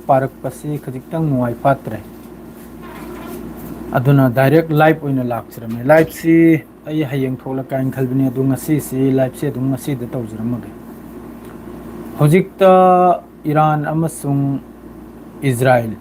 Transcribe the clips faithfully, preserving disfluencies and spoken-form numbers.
ꯄꯥꯔꯛꯄꯁꯤ ꯈꯖꯤꯛꯇꯪ ꯅꯨꯡꯉꯥꯏ ꯐꯥꯠꯇ꯭ꯔꯦ꯫ ꯑꯗꯨꯅ direct live ꯑꯣꯏꯅ ꯂꯥꯛꯆꯔꯝꯃꯦ꯫ Liveꯁꯤ ꯑꯩ ꯍꯌꯦꯡ ꯊꯣꯛꯂꯛꯀꯦ ꯍꯥꯏꯅ ꯈꯜꯕꯅꯤ, ꯑꯗꯨ ꯉꯁꯤꯁꯤ liveꯁꯤ ꯑꯗꯨꯝ ꯉꯁꯤꯗ ꯇꯧꯖꯔꯝꯃꯒꯦ꯫ ꯍꯧꯖꯤꯛꯇ ꯏꯔꯥꯟ ꯑꯃꯁꯨꯡ ꯏꯖꯔꯥꯏꯜ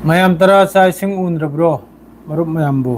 ꯃꯌꯥꯝ ꯇꯔꯥ ꯆꯥꯛ ꯏꯁꯤꯡ ꯎꯅꯔꯕ꯭ꯔꯣ? ꯃꯔꯨꯞ ꯃꯌꯥꯝꯕꯨ꯫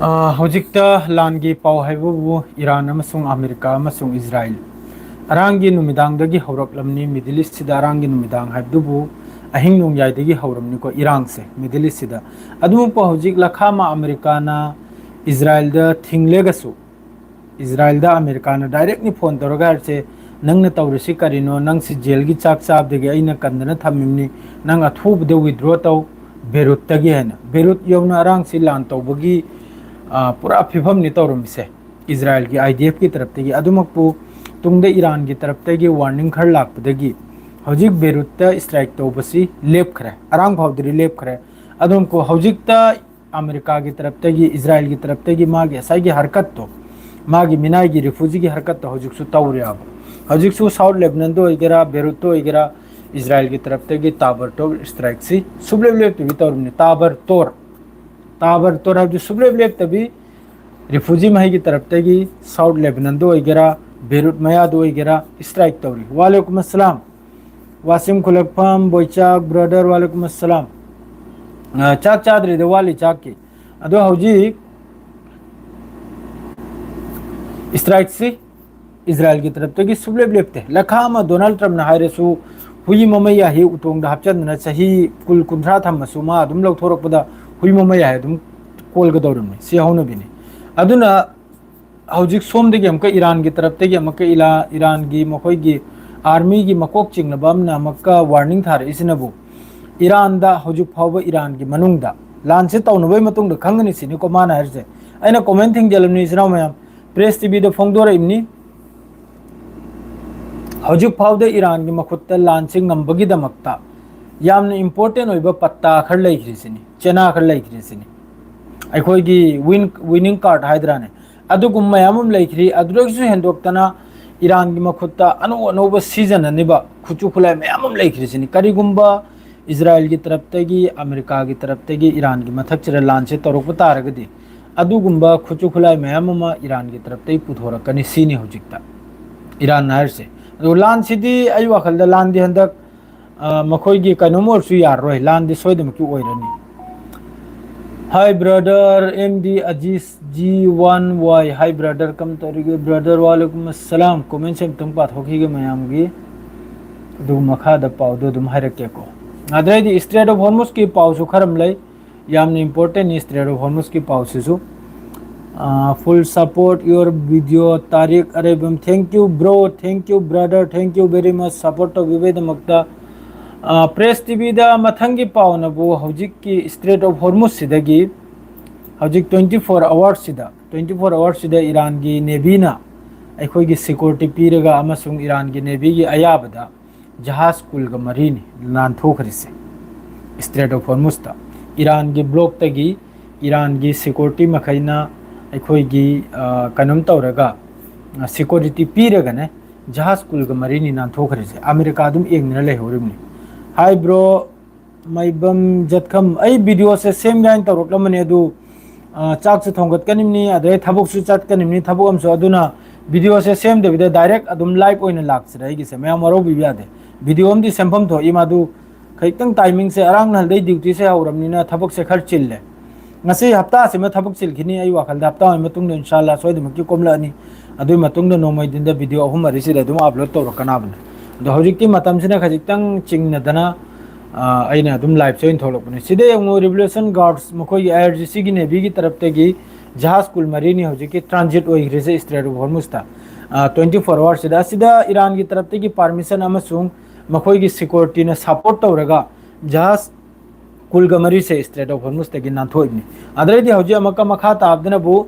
ꯑ, ꯍꯧꯖꯤꯛꯇ ꯂꯥꯟꯒꯤ ꯄꯥꯎ ꯍꯥꯏꯕꯕꯨ ꯏꯔꯥꯟ ꯑꯃꯁꯨꯡ ꯑꯃꯦꯔꯤꯀꯥ ꯑꯃꯁꯨꯡ ꯏꯖꯔꯥꯏꯜ ꯑꯔꯥꯡꯒꯤ ꯅꯨꯃꯤꯗꯥꯡꯗꯒꯤ ꯍꯧꯔꯛꯂꯝꯅꯤ꯫ Middle Eastꯁꯤꯗ ꯑꯔꯥꯡꯒꯤ ꯅꯨꯃꯤꯗꯥꯡ ꯍꯥꯏꯕꯗꯨꯕꯨ ꯑꯍꯤꯡ ꯅꯣꯡꯌꯥꯏꯗꯒꯤ ꯍꯧꯔꯝꯅꯤꯀꯣ, ꯏꯔꯥꯡꯁꯦ Middle Eastꯁꯤꯗ꯫ ꯑꯗꯨꯃꯛꯄꯨ ꯍꯧꯖꯤꯛ ꯂꯈꯥꯃ ꯑꯃꯦꯔꯤꯀꯥꯅ ꯏꯖꯔꯥꯏꯜꯗ ꯊꯤꯡꯂꯒꯁꯨ, ꯏꯖꯔꯥꯏꯜꯗ ꯑꯃꯦꯔꯤꯀꯥꯅ directly phone ꯇꯧꯔꯒ ꯍꯥꯏꯔꯤꯁꯦ, "ꯅꯪꯅ ꯇꯧꯔꯤꯁꯤ ꯀꯔꯤꯅꯣ? ꯅꯪꯁꯤ ꯖꯦꯜꯒꯤ ꯆꯥꯛ ꯆꯥꯕꯗꯒꯤ ꯑꯩꯅ ꯀꯟꯗꯅ ꯊꯝꯃꯤꯕꯅꯤ, ꯅꯪ ꯑꯊꯨꯕꯗ withdraw ꯇꯧ ꯕꯦꯔꯨꯠꯇꯒꯤ" ꯍꯥꯏꯅ꯫ ꯕꯦꯔꯨꯠ ꯌꯧꯅ ꯑꯔꯥꯡꯁꯤ ꯂꯥꯟ ꯇꯧꯕꯒꯤ, ꯑ, ꯄꯨꯔꯥ ꯐꯤꯕꯝꯅꯤ ꯇꯧꯔꯝꯃꯤꯁꯦ꯫ ꯏꯖꯔꯥꯌꯦꯜꯒꯤ IDFꯀꯤ ꯇꯔꯞꯇꯒꯤ꯫ ꯑꯗꯨꯃꯛꯄꯨ ꯇꯨꯡꯗ ꯏꯔꯥꯟꯒꯤ ꯇꯔꯞꯇꯒꯤ warning ꯈꯔ ꯂꯥꯛꯄꯗꯒꯤ ꯍꯧꯖꯤꯛ ꯕꯦꯔꯨꯠꯇ strike ꯇꯧꯕꯁꯤ ꯂꯦꯞꯈ꯭ꯔꯦ, ꯑꯔꯥꯡ ꯐꯥꯎꯗꯗꯤ ꯂꯦꯞꯈ꯭ꯔꯦ꯫ ꯑꯗꯨꯝ ꯀꯣ-, ꯍꯧꯖꯤꯛꯇ ꯑꯃꯦꯔꯤꯀꯥꯒꯤ ꯇꯔꯞꯇꯒꯤ, ꯏꯖꯔꯥꯌꯦꯜꯒꯤ ꯇꯔꯞꯇꯒꯤ ꯃꯥꯒꯤ ꯉꯁꯥꯏꯒꯤ ꯍꯔꯀꯠꯇꯣ, ꯃꯥꯒꯤ ꯃꯤꯅꯥꯏꯒꯤ refugeeꯒꯤ ꯍꯔꯀꯠꯇꯣ ꯍꯧꯖꯤꯛꯁꯨ ꯇꯧꯔꯤꯑꯕ꯫ ꯍꯧꯖꯤꯛꯁꯨ South Lebanonꯗ ꯑꯣꯏꯒꯦꯔꯥ, ꯕꯦꯔꯨꯠꯇ ꯑꯣꯏꯒꯦꯔꯥ, ꯏꯖꯔꯥꯌꯦꯜꯒꯤ ꯇꯔꯞꯇꯒꯤ ꯇꯥꯕꯔꯇꯣꯔ strikeꯁꯤ ꯁꯨꯡꯂꯦꯞ ꯂꯦꯞꯇꯕꯤ ꯇꯧꯔꯤꯕꯅꯤ꯫ ꯇꯥꯕꯔꯇꯣꯔ, ꯇꯥꯕꯔꯇꯣꯔ ꯍꯥꯏꯕꯗꯤ ꯁꯨꯡꯂꯦꯞ ꯂꯦꯞꯇꯕꯤ refugee ꯃꯍꯩꯒꯤ ꯇꯔꯞꯇꯒꯤ South Lebanonꯗ ꯑꯣꯏꯒꯦꯔꯥ, ꯕꯦꯔꯨꯠ ꯃꯌꯥꯗ ꯑꯣꯏꯒꯦꯔꯥ strike ꯇꯧꯔꯤ꯫ ꯋꯥꯂꯦꯀꯨꯝ ꯑꯁꯂꯥꯝ꯫ ꯋꯥꯁꯤꯝ ꯈꯨꯂꯛꯐꯝ, ꯕꯣꯏꯆꯥꯛ brother, ꯋꯥꯂꯦꯀꯨꯝ ꯑꯁꯂꯥꯝ꯫ ꯑ, ꯆꯥꯛ ꯆꯥꯗ꯭ꯔꯤꯗ, ꯋꯥꯠꯂꯤ ꯆꯥꯛꯀꯤ꯫ ꯑꯗꯣ ꯍꯧꯖꯤꯛ strikeꯁꯤ ꯏꯖꯔꯥꯌꯦꯜꯒꯤ ꯇꯔꯞꯇꯒꯤ ꯁꯨꯡꯂꯦꯞ ꯂꯦꯞꯇꯦ꯫ ꯂꯈꯥ ꯑꯃ ꯗꯣꯅꯥꯜꯗ ꯇ꯭ꯔꯝꯞꯅ ꯍꯥꯏꯔꯁꯨ ꯍꯨꯏ ꯃꯃꯩ ꯌꯥꯍꯤ ꯎꯇꯣꯡꯗ ꯍꯥꯞꯆꯤꯟꯗꯅ ꯆꯍꯤ ꯀꯨꯟ ꯀꯨꯟꯊ꯭ꯔꯥ ꯊꯝꯃꯁꯨ ꯃꯥ ꯑꯗꯨꯝ ꯂꯧꯊꯣꯔꯛꯄꯗ ꯍꯨꯏ ꯃꯃꯩ ꯌꯥꯍꯤ ꯑꯗꯨꯝ ꯀꯣꯜꯒꯗꯧꯔꯤꯕꯅꯤ꯫ ꯁꯤ ꯍꯧꯅꯕꯤꯅꯤ꯫ ꯑꯗꯨꯅ ꯍꯧꯖꯤꯛ ꯁꯣꯝꯗꯒꯤ ꯑꯃꯨꯛꯀ ꯏꯔꯥꯟꯒꯤ ꯇꯔꯞꯇꯒꯤ ꯑꯃꯨꯛꯀ ꯏꯂꯥ-, ꯏꯔꯥꯟꯒꯤ ꯃꯈꯣꯏꯒꯤ armyꯒꯤ ꯃꯀꯣꯛ ꯆꯤꯡꯂꯕ ꯑꯃꯅ ꯑꯃꯨꯛꯀ warning ꯊꯥꯔꯛꯏꯁꯤꯅꯕꯨ ꯏꯔꯥꯟꯗ ꯍꯧꯖꯤꯛ ꯐꯥꯎꯕ ꯏꯔꯥꯟꯒꯤ ꯃꯅꯨꯡꯗ ꯂꯥꯟꯁꯦ ꯇꯧꯅꯕꯒꯤ ꯃꯇꯨꯡꯗ ꯈꯪꯒꯅꯤ ꯁꯤꯅꯤꯀꯣ ꯃꯥꯅ ꯍꯥꯏꯔꯤꯁꯦ꯫ ꯑꯩꯅ comment ꯊꯤꯡꯖꯤꯜꯂꯝꯅꯤ ꯏꯆꯤꯟ ꯏꯅꯥꯎ ꯃꯌꯥꯝ, Press TVꯗ ꯐꯣꯡꯗꯣꯔꯛꯏꯕꯅꯤ꯫ ꯍꯧꯖꯤꯛ ꯐꯥꯎꯗ ꯏꯔꯥꯟꯒꯤ ꯃꯈꯨꯠꯇ ꯂꯥꯟꯁꯦ ꯉꯝꯕꯒꯤꯗꯃꯛꯇ ꯌꯥꯝꯅ important ꯑꯣꯏꯕ ꯄꯠꯇꯥ ꯈꯔ ꯂꯩꯈ꯭ꯔꯤꯁꯤꯅꯤ, ꯆꯦꯅꯥ ꯈꯔ ꯂꯩꯈ꯭ꯔꯤꯁꯤꯅꯤ, ꯑꯩꯈꯣꯏꯒꯤ win-, winning card ꯍꯥꯏꯗ꯭ꯔꯥꯅꯦ, ꯑꯗꯨꯒꯨꯝꯕ ꯃꯌꯥꯝ ꯑꯃ ꯂꯩꯈ꯭ꯔꯤ꯫ ꯑꯗꯨꯗꯒꯤꯁꯨ ꯍꯦꯟꯗꯣꯛꯇꯅ ꯏꯔꯥꯟꯒꯤ ꯃꯈꯨꯠꯇ ꯑꯅꯧ ꯑꯅꯧꯕ ꯁꯤꯖꯤꯟꯅꯅꯤꯕ ꯈꯨꯠꯁꯨ ꯈꯨꯠꯂꯥꯏ ꯃꯌꯥꯝ ꯑꯃ ꯂꯩꯈ꯭ꯔꯤꯁꯤꯅꯤ꯫ ꯀꯔꯤꯒꯨꯝꯕ ꯏꯖꯔꯥꯌꯦꯜꯒꯤ ꯇꯔꯞꯇꯒꯤ, ꯑꯃꯦꯔꯤꯀꯥꯒꯤ ꯇꯔꯞꯇꯒꯤ ꯏꯔꯥꯟꯒꯤ ꯃꯊꯛꯁꯤꯗ ꯂꯥꯟꯁꯦ ꯇꯧꯔꯛꯄ ꯇꯥꯔꯒꯗꯤ, ꯑꯗꯨꯒꯨꯝꯕ ꯈꯨꯠꯁꯨ ꯈꯨꯠꯂꯥꯏ ꯃꯌꯥꯝ ꯑꯃ ꯏꯔꯥꯟꯒꯤ ꯇꯔꯞꯇꯒꯤ ꯄꯨꯊꯣꯔꯛꯀꯅꯤ ꯁꯤꯅꯤ ꯍꯧꯖꯤꯛꯇ ꯏꯔꯥꯟꯅ ꯍꯥꯏꯔꯤꯁꯦ꯫ ꯑꯗꯣ ꯂꯥꯟꯁꯤꯗꯤ ꯑꯩ ꯋꯥꯈꯜꯗ ꯂꯥꯟꯗꯤ ꯍꯟꯗꯛ, ꯑ, ꯃꯈꯣꯏꯒꯤ ꯀꯩꯅꯣꯝ ꯑꯣꯏꯔꯁꯨ ꯌꯥꯔꯔꯣꯏ, ꯂꯥꯟꯗꯤ ꯁꯣꯏꯗꯅꯃꯛꯀꯤ ꯑꯣꯏꯔꯅꯤ꯫ Hi brother, M D Aziz G one Y, hi brother, ꯀꯝ ꯇꯧꯔꯤꯒꯦ brother? ꯋꯥꯂꯦꯀꯨꯝ ꯑꯁꯂꯥꯝ꯫ Commentꯁꯦ ꯑꯝꯇꯪ ꯄꯥꯊꯣꯛꯈꯤꯒꯦ ꯃꯌꯥꯝꯒꯤ, ꯑꯗꯨꯒ ꯃꯈꯥꯗ ꯄꯥꯎꯗꯣ ꯑꯗꯨꯝ ꯍꯥꯏꯔꯛꯀꯦꯀꯣ꯫ ꯑꯗꯩꯗꯤ Strait of Hormuzꯀꯤ ꯄꯥꯎꯁꯨ ꯈꯔ ꯑꯃ ꯂꯩ, ꯌꯥꯝꯅ importantꯅꯤ Strait of Hormuzꯀꯤ ꯄꯥꯎꯁꯤꯁꯨ꯫ ꯑ, full support your video, ꯇꯥꯔꯤꯛ ꯑꯔꯩꯕꯝ꯫ Thank you bro, thank you brother, thank you very much support ꯇꯧꯕꯤꯕꯒꯤꯗꯃꯛꯇ꯫ ꯑ, Press TVꯗ ꯃꯊꯪꯒꯤ ꯄꯥꯎꯅꯕꯨ ꯍꯧꯖꯤꯛꯀꯤ Strait of Hormuzꯁꯤꯗꯒꯤ ꯍꯧꯖꯤꯛ twenty four hours ꯁꯤꯗ, twenty four hours ꯁꯤꯗ ꯏꯔꯥꯟꯒꯤ ꯅꯦꯚꯤꯅ ꯑꯩꯈꯣꯏꯒꯤ ꯁꯦꯀ꯭ꯌꯨꯔꯤꯇꯤ ꯄꯤꯔꯒ ꯑꯃꯁꯨꯡ ꯏꯔꯥꯟꯒꯤ ꯅꯦꯚꯤꯒꯤ ꯑꯌꯥꯕꯗ ꯖꯍꯥꯖ ꯀꯨꯜꯒ ꯃꯔꯤꯅꯤ ꯅꯥꯟꯊꯣꯛꯈ꯭ꯔꯤꯁꯦ ꯏꯁꯇ꯭ꯔꯦꯠ ꯑꯣꯐ ꯍꯣꯔꯃꯨꯁꯇ꯫ ꯏꯔꯥꯟꯒꯤ ꯕ꯭ꯂꯣꯛꯇꯒꯤ ꯏꯔꯥꯟꯒꯤ ꯁꯦꯀ꯭ꯌꯨꯔꯤꯇꯤ ꯃꯈꯩꯅ ꯑꯩꯈꯣꯏꯒꯤ, ꯑ, ꯀꯩꯅꯣꯝ ꯇꯧꯔꯒ, ꯑ, ꯁꯦꯀ꯭ꯌꯨꯔꯤꯇꯤ ꯄꯤꯔꯒꯅꯦ ꯖꯍꯥꯖ ꯀꯨꯜꯒ ꯃꯔꯤꯅꯤ ꯅꯥꯟꯊꯣꯛꯈ꯭ꯔꯤꯁꯦ꯫ ꯑꯃꯦꯔꯤꯀꯥ ꯑꯗꯨꯝ ꯌꯦꯡꯗꯅ ꯂꯩꯍꯧꯔꯤꯕꯅꯤ꯫ ꯍꯥꯏ ꯕ꯭ꯔꯣ, ꯃꯩꯕꯝ ꯖꯠꯈꯝ, ꯑꯩ ꯚꯤꯗꯤꯑꯣꯁꯦ ꯁꯦꯝꯒꯦ ꯍꯥꯏꯅ ꯇꯧꯔꯛꯂꯝꯕꯅꯦ, ꯑꯗꯨ, ꯑ, ꯆꯥꯛꯁꯨ ꯊꯣꯡꯒꯠꯀꯅꯤꯕꯅꯤ, ꯑꯗꯩ ꯊꯕꯛꯁꯨ ꯆꯠꯀꯅꯤꯕꯅꯤ, ꯊꯕꯛ ꯑꯃꯁꯨ, ꯑꯗꯨꯅ ꯚꯤꯗꯤꯑꯣꯁꯦ ꯁꯦꯝꯗꯕꯤꯗ ꯗꯥꯏꯔꯦꯛ ꯑꯗꯨꯝ ꯂꯥꯏꯚ ꯑꯣꯏꯅ ꯂꯥꯛꯆꯔꯦ꯫ ꯑꯩꯒꯤꯁꯦ ꯃꯌꯥꯝ ꯋꯥꯔꯧꯕꯤꯕ ꯌꯥꯗꯦ, ꯚꯤꯗꯤꯑꯣ ꯑꯃꯗꯤ ꯁꯦꯝꯐꯝ ꯊꯣꯛꯏ, ꯃꯥꯗꯨ ꯈꯖꯤꯛꯇꯪ ꯇꯥꯏꯃꯤꯡꯁꯦ ꯑꯔꯥꯡ ꯅꯍꯜꯗꯩ ꯗ꯭ꯌꯨꯇꯤꯁꯦ ꯍꯧꯔꯕꯅꯤꯅ ꯊꯕꯛꯁꯦ ꯈꯔ ꯆꯤꯜꯂꯦ꯫ ꯉꯁꯤ ꯍꯞꯇꯥꯁꯤꯃ ꯊꯕꯛ ꯆꯤꯜꯈꯤꯅꯤ, ꯑꯩ ꯋꯥꯈꯜꯗ ꯍꯞꯇꯥ ꯑꯃꯒꯤ ꯃꯇꯨꯡꯗ ꯏꯟꯁꯥꯜꯂꯥ ꯁꯣꯏꯗꯅꯃꯛꯀꯤ ꯀꯣꯝꯂꯛꯑꯅꯤ꯫ ꯑꯗꯨꯒꯤ ꯃꯇꯨꯡꯗ ꯅꯣꯡꯃꯩ ꯗꯤꯟꯗ ꯚꯤꯗꯤꯑꯣ ꯑꯍꯨꯝ ꯃꯔꯤꯁꯤꯗ ꯑꯗꯨꯝ ꯑꯞꯂꯣꯗ ꯇꯧꯔꯛꯀꯅꯕꯅꯦ꯫ ꯑꯗꯣ ꯍꯧꯖꯤꯛꯇꯤ ꯃꯇꯝꯁꯤꯅ ꯈꯖꯤꯛꯇꯪ ꯆꯤꯡꯅꯗꯅ, ꯑ, ꯑꯩꯅ ꯑꯗꯨꯝ ꯂꯥꯏꯚꯁꯦ ꯑꯣꯏꯅ ꯊꯣꯛꯂꯛꯄꯅꯦ꯫ ꯁꯤꯗ ꯌꯦꯡꯉꯨ, ꯔꯤꯚꯣꯂꯨꯁꯟ ꯒꯥꯔꯗꯁ, ꯃꯈꯣꯏꯒꯤ ꯑꯥꯏ ꯑꯥꯔ ꯖꯤ ꯁꯤꯒꯤ ꯅꯦꯚꯤꯒꯤ ꯇꯔꯞꯇꯒꯤ ꯖꯍꯥꯖ ꯀꯨꯜ ꯃꯔꯤꯅꯤ ꯍꯧꯖꯤꯛꯀꯤ ꯇ꯭ꯔꯥꯟꯖꯤꯠ ꯑꯣꯏꯈ꯭ꯔꯤꯁꯦ ꯏꯁꯇ꯭ꯔꯦꯠ ꯑꯣꯐ ꯍꯣꯔꯃꯨꯁꯇ, ꯑ, twenty four hours ꯁꯤꯗ꯫ ꯑꯁꯤꯗ ꯏꯔꯥꯟꯒꯤ ꯇꯔꯞꯇꯒꯤ ꯄꯥꯔꯃꯤꯁꯟ ꯑꯃꯁꯨꯡ ꯃꯈꯣꯏꯒꯤ ꯁꯦꯀ꯭ꯌꯨꯔꯤꯇꯤꯅ ꯁꯄꯣꯔꯠ ꯇꯧꯔꯒ ꯖꯍꯥꯖ ꯀꯨꯜꯒ ꯃꯔꯤꯁꯦ ꯏꯁꯇ꯭ꯔꯦꯠ ꯑꯣꯐ ꯍꯣꯔꯃꯨꯁꯇꯒꯤ ꯅꯥꯟꯊꯣꯛꯏꯕꯅꯤ꯫ ꯑꯗꯩꯗꯤ ꯍꯧꯖꯤꯛ ꯑꯃꯨꯛꯀ ꯃꯈꯥ ꯇꯥꯕꯗꯅꯕꯨ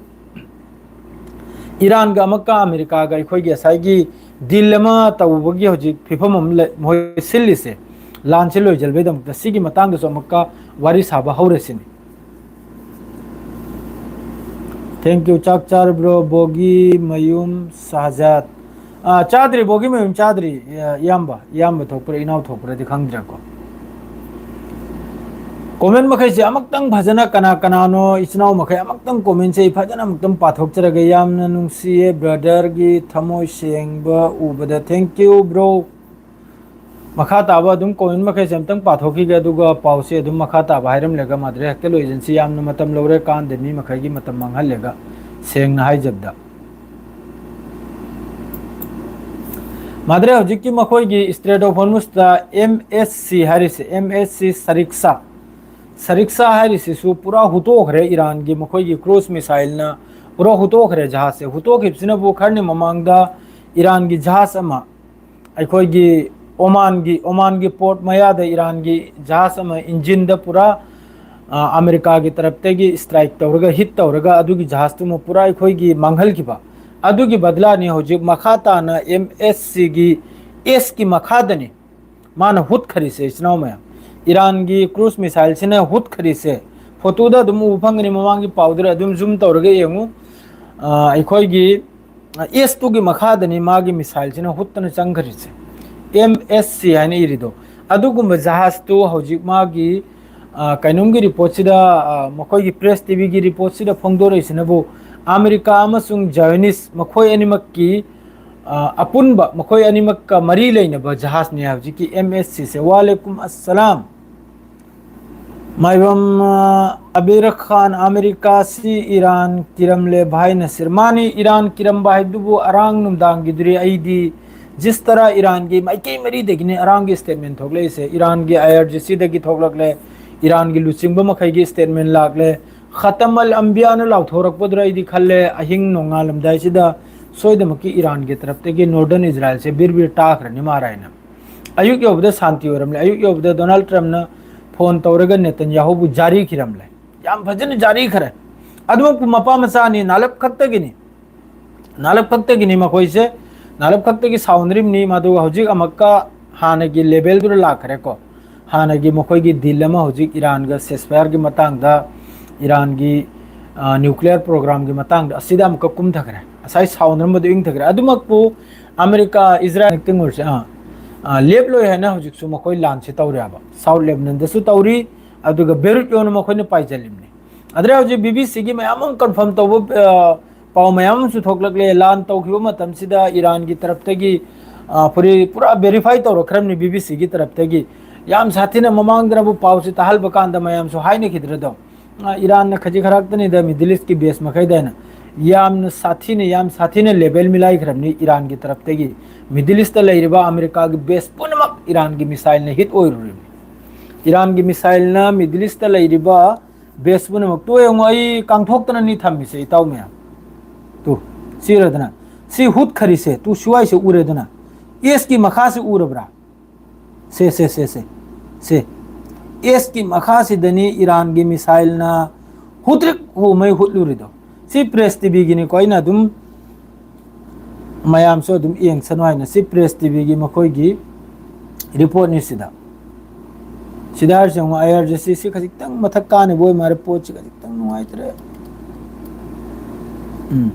ꯏꯔꯥꯟꯒ ꯑꯃꯨꯛꯀ ꯑꯃꯦꯔꯤꯀꯥꯒ ꯑꯩꯈꯣꯏꯒꯤ ꯉꯁꯥꯏꯒꯤ ꯗꯤꯜ ꯑꯃ ꯇꯧꯕꯒꯤ ꯍꯧꯖꯤꯛ ꯐꯤꯕꯝ ꯑꯃ ꯂꯩ, ꯃꯈꯣꯏ ꯁꯤꯜꯂꯤꯁꯦ, ꯂꯥꯟꯁꯦ ꯂꯣꯏꯁꯤꯟꯕꯩꯗꯃꯛꯇ꯫ ꯁꯤꯒꯤ ꯃꯇꯥꯡꯗꯁꯨ ꯑꯃꯨꯛꯀ ꯋꯥꯔꯤ ꯁꯥꯕ ꯍꯧꯔꯁꯤꯅꯤ꯫ Thank you꯫ ꯆꯥꯛ ꯆꯥꯔꯕ꯭ꯔꯣ ꯕꯣꯒꯤ ꯃꯌꯨꯝ ꯁꯍꯖꯥꯠ? ꯑꯥ, ꯆꯥꯗ꯭ꯔꯤ, ꯕꯣꯒꯤ ꯃꯌꯨꯝ ꯆꯥꯗ꯭ꯔꯤ꯫ ꯑ, ꯏꯌꯥꯝꯕ, ꯏꯌꯥꯝꯕ ꯊꯣꯛꯄ꯭ꯔꯥ, ꯏꯅꯥꯎ ꯊꯣꯛꯄ꯭ꯔꯥꯗꯤ ꯈꯪꯗ꯭ꯔꯦꯀꯣ꯫ ꯀꯣꯃꯦꯟ ꯃꯈꯩꯁꯦ ꯑꯃꯨꯛꯇꯪ ꯐꯖꯅ, ꯀꯅꯥ ꯀꯅꯥꯅꯣ ꯏꯆꯤꯟ ꯏꯅꯥꯎ ꯃꯈꯩ, ꯑꯃꯨꯛꯇꯪ ꯀꯣꯃꯦꯟꯁꯦ ꯑꯩ ꯐꯖꯅ ꯑꯃꯨꯛꯇꯪ ꯄꯥꯊꯣꯛꯆꯔꯒꯦ꯫ ꯌꯥꯝꯅ ꯅꯨꯡꯁꯤꯌꯦ ꯕ꯭ꯔꯗꯔꯒꯤ ꯊꯃꯣꯏ ꯁꯦꯡꯕ ꯎꯕꯗ꯫ Thank you bro꯫ ꯃꯈꯥ ꯇꯥꯕ ꯑꯗꯨꯝ ꯀꯣꯃꯦꯟ ꯃꯈꯩꯁꯦ ꯑꯝꯇꯪ ꯄꯥꯊꯣꯛꯈꯤꯒꯦ, ꯑꯗꯨꯒ ꯄꯥꯎꯁꯦ ꯑꯗꯨꯝ ꯃꯈꯥ ꯇꯥꯕ ꯍꯥꯏꯔꯝꯂꯒ ꯃꯥꯗ꯭ꯔꯦ ꯍꯦꯛꯇ ꯂꯣꯏꯁꯤꯟꯁꯤ꯫ ꯌꯥꯝꯅ ꯃꯇꯝ ꯂꯧꯔꯦ, ꯀꯥꯟꯗꯦ, ꯃꯤ ꯃꯈꯩꯒꯤ ꯃꯇꯝ ꯃꯥꯡꯍꯜꯂꯦꯒ, ꯁꯦꯡꯅ ꯍꯥꯏꯖꯕꯗ꯫ ꯃꯥꯗ꯭ꯔꯦ ꯍꯧꯖꯤꯛꯀꯤ ꯃꯈꯣꯏꯒꯤ ꯏꯁꯇ꯭ꯔꯦꯠ ꯑꯣꯐ ꯍꯣꯔꯃꯨꯁꯇ ꯑꯦꯝ ꯑꯦꯁ ꯁꯤ ꯍꯥꯏꯔꯤꯁꯦ, ꯑꯦꯝ ꯑꯦꯁ ꯁꯤ ꯁꯔꯤꯛꯁꯥ, ꯁꯔꯤꯛꯁꯥ ꯍꯥꯏꯔꯤꯁꯤꯁꯨ ꯄꯨꯔꯥ ꯍꯨꯠꯇꯣꯛꯈ꯭ꯔꯦ꯫ ꯏꯔꯥꯟꯒꯤ ꯃꯈꯣꯏꯒꯤ ꯀ꯭ꯔꯨꯖ ꯃꯤꯁꯥꯏꯜꯅ ꯄꯨꯔꯥ ꯍꯨꯠꯇꯣꯛꯈ꯭ꯔꯦ ꯖꯍꯥꯖꯁꯦ꯫ ꯍꯨꯠꯇꯣꯛꯈꯤꯕꯁꯤꯅꯕꯨ ꯈꯔꯅꯤ ꯃꯃꯥꯡꯗ ꯏꯔꯥꯟꯒꯤ ꯖꯍꯥꯖ ꯑꯃ ꯑꯩꯈꯣꯏꯒꯤ ꯑꯣꯃꯥꯟꯒꯤ, ꯑꯣꯃꯥꯟꯒꯤ ꯄꯣꯔꯠ ꯃꯌꯥꯗ ꯏꯔꯥꯟꯒꯤ ꯖꯍꯥꯖ ꯑꯃ ꯏꯟꯖꯤꯟꯗ ꯄꯨꯔꯥ ꯑ, ꯑꯃꯦꯔꯤꯀꯥꯒꯤ ꯇꯔꯞꯇꯒꯤ ꯁ꯭ꯇ꯭ꯔꯥꯏꯛ ꯇꯧꯔꯒ, ꯍꯤꯠ ꯇꯧꯔꯒ, ꯑꯗꯨꯒꯤ ꯖꯍꯥꯖꯇꯨꯃ ꯄꯨꯔꯥ ꯑꯩꯈꯣꯏꯒꯤ ꯃꯥꯡꯍꯜꯈꯤꯕ, ꯑꯗꯨꯒꯤ ꯕꯗꯂꯥꯅꯤ ꯍꯧꯖꯤꯛ ꯃꯈꯥ ꯇꯥꯅ ꯑꯦꯝ ꯑꯦꯁ ꯁꯤꯒꯤ ꯑꯦꯁꯀꯤ ꯃꯈꯥꯗꯅꯤ ꯃꯥꯅ ꯍꯨꯠꯈꯔꯤꯁꯦ, ꯏꯆꯤꯟ ꯏꯅꯥꯎ ꯃꯌꯥꯝ꯫ ꯏꯔꯥꯟꯒꯤ ꯀ꯭ꯔꯨꯖ ꯃꯤꯁꯥꯏꯜꯁꯤꯅ ꯍꯨꯠꯈꯔꯤꯁꯦ꯫ ꯐꯣꯇꯣꯗ ꯑꯗꯨꯝ ꯎꯕ ꯐꯪꯒꯅꯤ, ꯃꯃꯥꯡꯒꯤ ꯄꯥꯎꯗꯨꯗ ꯑꯗꯨꯝ ꯖꯨꯝ ꯇꯧꯔꯒ ꯌꯦꯡꯉꯨ꯫ ꯑ, ꯑꯩꯈꯣꯏꯒꯤ ꯑꯦꯁ ꯇꯨꯒꯤ ꯃꯈꯥꯗꯅꯤ ꯃꯥꯒꯤ ꯃꯤꯁꯥꯏꯜꯁꯤꯅ ꯍꯨꯠꯇꯅ ꯆꯪꯈ꯭ꯔꯤꯁꯦ, ꯑꯦꯝ ꯑꯦꯁ ꯁꯤ ꯍꯥꯏꯅ ꯏꯔꯤꯗꯣ꯫ ꯑꯗꯨꯒꯨꯝꯕ ꯖꯍꯥꯖꯇꯨ ꯍꯧꯖꯤꯛ ꯃꯥꯒꯤ, ꯑ, ꯀꯩꯅꯣꯝꯒꯤ ꯔꯤꯄꯣꯔꯠꯁꯤꯗ, ꯑ, ꯃꯈꯣꯏꯒꯤ ꯄ꯭ꯔꯦꯁ ꯇꯤꯚꯤꯒꯤ ꯔꯤꯄꯣꯔꯠꯁꯤꯗ ꯐꯣꯡꯗꯣꯔꯛꯏꯁꯤꯅꯕꯨ, ꯑꯃꯦꯔꯤꯀꯥ ꯑꯃꯁꯨꯡ ꯖꯥꯏꯑꯣꯅꯤꯁ ꯃꯈꯣꯏ ꯑꯅꯤꯃꯛꯀꯤ, ꯑ, ꯑꯄꯨꯟꯕ ꯃꯈꯣꯏ ꯑꯅꯤꯃꯛꯀ ꯃꯔꯤ ꯂꯩꯅꯕ ꯖꯍꯥꯖꯅꯤ ꯍꯧꯖꯤꯛꯀꯤ ꯑꯦꯝ ꯑꯦꯁ ꯁꯤꯁꯦ꯫ ꯋꯥꯂꯦꯀꯨꯝ ꯑꯁꯂꯥꯝ꯫ ꯃꯥꯏꯕꯝ, ꯑ, ꯑꯕꯤꯔ ꯈꯥꯟ, ꯑꯃꯦꯔꯤꯀꯥꯁꯤ ꯏꯔꯥꯟ ꯀꯤꯔꯝꯂꯦ ꯚꯥꯏ ꯅꯁꯤꯔ꯫ ꯃꯥꯅꯤ, ꯏꯔꯥꯟ ꯀꯤꯔꯝꯕ ꯍꯥꯏꯕꯗꯨꯕꯨ ꯑꯔꯥꯡ ꯅꯨꯡꯗꯥꯡꯒꯤꯗꯨꯔꯤ꯫ ꯑꯩꯗꯤ ꯖꯤꯁ ꯇꯔꯥ ꯏꯔꯥꯟꯒꯤ ꯃꯥꯏꯀꯩ ꯃꯔꯤꯗꯒꯤꯅꯤ ꯑꯔꯥꯡꯒꯤ ꯁ꯭ꯇꯦꯠꯃꯦꯟ ꯊꯣꯛꯂꯛꯏꯁꯦ꯫ ꯏꯔꯥꯟꯒꯤ ꯑꯥꯏ ꯑꯥꯔ ꯖꯤ ꯁꯤꯗꯒꯤ ꯊꯣꯛꯂꯛꯂꯦ, ꯏꯔꯥꯟꯒꯤ ꯂꯨꯆꯤꯡꯕ ꯃꯈꯩꯒꯤ ꯁ꯭ꯇꯦꯠꯃꯦꯟ ꯂꯥꯛꯂꯦ꯫ ꯈꯇꯝ ꯑꯜ ꯑꯝꯕꯤꯌꯥꯅ ꯂꯥꯎꯊꯣꯔꯛꯄꯗꯨꯗ ꯑꯩꯗꯤ ꯈꯜꯂꯦ, ꯑꯍꯤꯡ ꯅꯣꯡꯉꯥꯜꯂꯝꯗꯥꯏꯁꯤꯗ ꯁꯣꯏꯗꯃꯛꯀꯤ ꯏꯔꯥꯟꯒꯤ ꯇꯔꯞꯇꯒꯤ ꯅꯣꯔꯗꯔꯟ ꯏꯖꯔꯥꯏꯜꯁꯦ ꯕꯤꯔ ꯕꯤꯔ ꯇꯥꯈ꯭ꯔꯅꯤ ꯃꯥꯔ ꯍꯥꯏꯅ꯫ ꯑꯌꯨꯛ ꯌꯧꯕꯗ ꯁꯥꯟꯇꯤ ꯑꯣꯏꯔꯝꯂꯦ꯫ ꯑꯌꯨꯛ ꯌꯧꯕꯗ ꯗꯣꯅꯥꯜꯗ ꯇ꯭ꯔꯝꯞꯅ ꯐꯣꯟ ꯇꯧꯔꯒ ꯅꯦꯇꯟꯌꯥꯍꯨꯕꯨ ꯖꯥꯔꯤꯈꯤꯔꯝꯂꯦ꯫ ꯌꯥꯝ ꯐꯖꯅ ꯖꯥꯔꯤꯈ꯭ꯔꯦ꯫ ꯑꯗꯨꯃꯛꯄꯨ ꯃꯄꯥ ꯃꯆꯥꯅꯤ, ꯅꯥꯂꯞ ꯈꯛꯇꯒꯤꯅꯤ꯫ ꯅꯥꯂꯞ ꯈꯛꯇꯒꯤꯅꯤ ꯃꯈꯣꯏꯁꯦ꯫ ꯅꯥꯂꯞ ꯈꯛꯇꯒꯤ ꯁꯥꯎꯅꯔꯤꯕꯅꯤ꯫ ꯃꯗꯨ ꯍꯧꯖꯤꯛ ꯑꯃꯨꯛꯀ ꯍꯥꯟꯅꯒꯤ ꯂꯦꯚꯦꯜꯗꯨꯗ ꯂꯥꯛꯈ꯭ꯔꯦꯀꯣ꯫ ꯍꯥꯟꯅꯒꯤ ꯃꯈꯣꯏꯒꯤ ꯗꯤꯜ ꯑꯃ ꯍꯧꯖꯤꯛ ꯏꯔꯥꯟꯒ ꯁꯦꯁꯐꯥꯌꯔꯒꯤ ꯃꯇꯥꯡꯗ, ꯏꯔꯥꯟꯒꯤ, ꯑ, ꯅ꯭ꯌꯨꯀ꯭ꯂꯤꯌꯔ ꯄ꯭ꯔꯣꯒ꯭ꯔꯥꯝꯒꯤ ꯃꯇꯥꯡꯗ, ꯑꯁꯤꯗ ꯑꯃꯨꯛꯀ ꯀꯨꯝꯊꯈ꯭ꯔꯦ꯫ ꯉꯁꯥꯏ ꯁꯥꯎꯅꯔꯝꯕꯗꯨ ꯏꯪꯊꯈ꯭ꯔꯦ꯫ ꯑꯗꯨꯃꯛꯄꯨ ꯑꯃꯦꯔꯤꯀꯥ, ꯏꯖꯔꯥꯏꯜ ꯑꯣꯏꯔꯁꯦ, ꯑ, ꯑ, ꯂꯦꯞꯂꯣꯏ ꯍꯥꯏꯅ ꯍꯧꯖꯤꯛꯁꯨ ꯃꯈꯣꯏ ꯂꯥꯟꯁꯤ ꯇꯧꯔꯦ ꯍꯥꯏꯕ꯫ ꯁꯥꯎꯠ ꯂꯦꯕꯅꯟꯗꯁꯨ ꯇꯧꯔꯤ, ꯑꯗꯨꯒ ꯕꯦꯔꯨꯠ ꯌꯧꯅ ꯃꯈꯣꯏꯅ ꯄꯥꯏꯁꯤꯜꯂꯤꯕꯅꯤ꯫ ꯑꯗꯨꯗ ꯍꯧꯖꯤꯛ ꯕꯤ ꯕꯤ ꯁꯤꯒꯤ ꯃꯌꯥꯝ ꯑꯃ ꯀꯟꯐꯥꯔꯝ ꯇꯧꯕ, ꯑ, ꯄꯥꯎ ꯃꯌꯥꯝ ꯑꯃꯁꯨ ꯊꯣꯛꯂꯛꯂꯦ꯫ ꯂꯥꯟ ꯇꯧꯈꯤꯕ ꯃꯇꯝꯁꯤꯗ ꯏꯔꯥꯟꯒꯤ ꯇꯔꯞꯇꯒꯤ, ꯑ, ꯐꯨꯔꯤ-, ꯄꯨꯔꯥ ꯚꯦꯔꯤꯐꯥꯏ ꯇꯧꯔꯛꯈ꯭ꯔꯕꯅꯤ ꯕꯤ ꯕꯤ ꯁꯤꯒꯤ ꯇꯔꯞꯇꯒꯤ꯫ ꯌꯥꯝ ꯁꯥꯊꯤꯅ ꯃꯃꯥꯡꯗꯅꯕꯨ ꯄꯥꯎꯁꯤ ꯇꯥꯍꯟꯕ ꯀꯥꯟꯗ ꯃꯌꯥꯝꯁꯨ ꯍꯥꯏꯅꯈꯤꯗ꯭ꯔꯗꯣ꯫ ꯑ, ꯏꯔꯥꯟꯅ ꯈꯖꯤꯛ ꯈꯔꯥꯛꯇꯅꯤꯗ ꯃꯤꯗꯜ ꯏꯁꯀꯤ ꯕꯦꯁ ꯃꯈꯩꯗ ꯍꯥꯏꯅ꯫ ꯌꯥꯝꯅ ꯁꯥꯊꯤꯅ, ꯌꯥꯝ ꯁꯥꯊꯤꯅ ꯂꯦꯚꯦꯜ ꯃꯤꯂꯥꯏꯈ꯭ꯔꯕꯅꯤ ꯏꯔꯥꯟꯒꯤ ꯇꯔꯞꯇꯒꯤ꯫ ꯃꯤꯗꯜ ꯏꯁꯇ ꯂꯩꯔꯤꯕ ꯑꯃꯦꯔꯤꯀꯥꯒꯤ ꯕꯦꯁ ꯄꯨꯝꯅꯃꯛ ꯏꯔꯥꯟꯒꯤ ꯃꯤꯁꯥꯏꯜꯅ ꯍꯤꯠ ꯑꯣꯏꯔꯨꯔꯤꯕꯅꯤ꯫ ꯏꯔꯥꯟꯒꯤ ꯃꯤꯁꯥꯏꯜꯅ ꯃꯤꯗꯜ ꯏꯁꯇ ꯂꯩꯔꯤꯕ ꯕꯦꯁ ꯄꯨꯝꯅꯃꯛ꯫ ꯇꯨ ꯌꯦꯡꯉꯨ, ꯑꯩ ꯀꯥꯡꯊꯣꯛꯇꯅꯅꯤ ꯊꯝꯃꯤꯁꯦ, ꯏꯇꯥꯎ ꯃꯌꯥꯝ꯫ ꯇꯨ, ꯁꯤ ꯎꯔꯗꯅ? ꯁꯤ ꯍꯨꯠꯈꯔꯤꯁꯦ, ꯇꯨ ꯁ꯭ꯋꯥꯏꯁꯦ ꯎꯔꯦꯗꯅ? ꯑꯦꯁꯀꯤ ꯃꯈꯥꯁꯦ ꯎꯔꯕ꯭ꯔꯥ? ꯁꯦ, ꯁꯦ, ꯁꯦ, ꯁꯦ, ꯁꯦ꯫ ꯑꯦꯁꯀꯤ ꯃꯈꯥꯁꯤꯗꯅꯤ ꯏꯔꯥꯟꯒꯤ ꯃꯤꯁꯥꯏꯜꯅ ꯍꯨꯇ꯭ꯔꯤꯛ ꯍꯨꯃꯩ ꯍꯨꯠꯂꯨꯔꯤꯗꯣ꯫ ꯁꯤ ꯄ꯭ꯔꯦꯁ ꯇꯤꯚꯤꯒꯤꯅꯤꯀꯣ, ꯑꯩꯅ ꯑꯗꯨꯝ ꯃꯌꯥꯝꯁꯨ ꯑꯗꯨꯝ ꯌꯦꯡꯁꯅꯨ ꯍꯥꯏꯅ, ꯁꯤ ꯄ꯭ꯔꯦꯁ ꯇꯤꯚꯤꯒꯤ ꯃꯈꯣꯏꯒꯤ ꯔꯤꯄꯣꯔꯠꯅꯤ ꯁꯤꯗ꯫ ꯁꯤꯗ ꯍꯥꯏꯔꯤꯁꯦ ꯌꯦꯡꯉꯣ, ꯑꯥꯏ ꯑꯥꯔ ꯖꯤ ꯁꯤ ꯁꯤ ꯈꯖꯤꯛꯇꯪ ꯃꯊꯛ ꯀꯥꯅꯕ ꯑꯣꯏ ꯃꯥꯜꯂꯦ, ꯄꯣꯠꯁꯤ ꯈꯖꯤꯛꯇꯪ ꯅꯨꯡꯉꯥꯏꯇ꯭ꯔꯦ꯫ ꯎꯝ꯫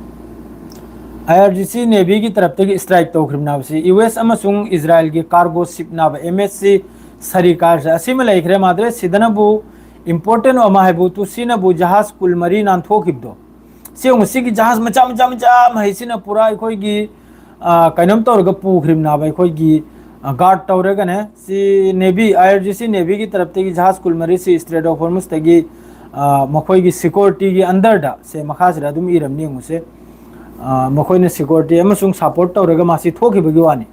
ꯑꯥꯏ ꯑꯥꯔ ꯖꯤ ꯁꯤ ꯅꯦꯚꯤꯒꯤ ꯇꯔꯞꯇꯒꯤ ꯁ꯭ꯇ꯭ꯔꯥꯏꯛ ꯇꯧꯈ꯭ꯔꯤꯕꯅꯦꯕ ꯁꯤ ꯌꯨ ꯑꯦꯁ ꯑꯃꯁꯨꯡ ꯏꯖꯔꯥꯏꯜꯒꯤ ꯀꯥꯔꯒꯣ ꯁꯤꯞꯅꯦꯕ ꯑꯦꯝ ꯑꯦꯁ ꯁꯤ ꯁꯔꯤꯀꯥꯔꯁꯦ꯫ ꯑꯁꯤꯃ ꯂꯩꯈ꯭ꯔꯦ ꯃꯥꯗ꯭ꯔꯦ꯫ ꯁꯤꯗꯅꯕꯨ ꯏꯝꯄꯣꯔꯇꯦꯟ ꯑꯃ ꯍꯥꯏꯕꯨ ꯇꯨ ꯁꯤꯅꯕꯨ ꯖꯍꯥꯖ ꯀꯨꯜ ꯃꯔꯤ ꯅꯥꯟꯊꯣꯛꯈꯤꯕꯗꯣ꯫ ꯁꯤ ꯌꯦꯡꯉꯨ, ꯁꯤꯒꯤ ꯖꯍꯥꯖ ꯃꯆꯥ ꯃꯆꯥ ꯃꯆꯥ ꯃꯍꯩꯁꯤꯅ ꯄꯨꯔꯥ ꯑꯩꯈꯣꯏꯒꯤ, ꯑ, ꯀꯩꯅꯣꯝ ꯇꯧꯔꯒ ꯄꯨꯈ꯭ꯔꯤꯕꯅꯦꯕ ꯑꯩꯈꯣꯏꯒꯤ, ꯑ, ꯒꯥꯔꯗ ꯇꯧꯔꯒꯅꯦ꯫ ꯁꯤ ꯅꯦꯚꯤ, ꯑꯥꯏ ꯑꯥꯔ ꯖꯤ ꯁꯤ ꯅꯦꯚꯤꯒꯤ ꯇꯔꯞꯇꯒꯤ ꯖꯍꯥꯖ ꯀꯨꯜ ꯃꯔꯤꯁꯤ ꯁ꯭ꯇ꯭ꯔꯦꯠ ꯑꯣꯐ ꯍꯣꯔꯃꯨꯁꯇꯒꯤ, ꯑ, ꯃꯈꯣꯏꯒꯤ ꯁꯤꯀ꯭ꯌꯨꯔꯤꯇꯤꯒꯤ ꯑꯟꯗꯔꯗ ꯁꯦ ꯃꯈꯥꯁꯤꯗ ꯑꯗꯨꯝ ꯏꯔꯝꯅꯤ ꯌꯦꯡꯉꯨꯁꯦ꯫ ꯑ, ꯃꯈꯣꯏꯅ ꯁꯤꯀ꯭ꯌꯨꯔꯤꯇꯤ ꯑꯃꯁꯨꯡ ꯁꯄꯣꯔꯠ ꯇꯧꯔꯒ ꯃꯥꯁꯤ ꯊꯣꯛꯈꯤꯕꯒꯤ ꯋꯥꯅꯤ꯫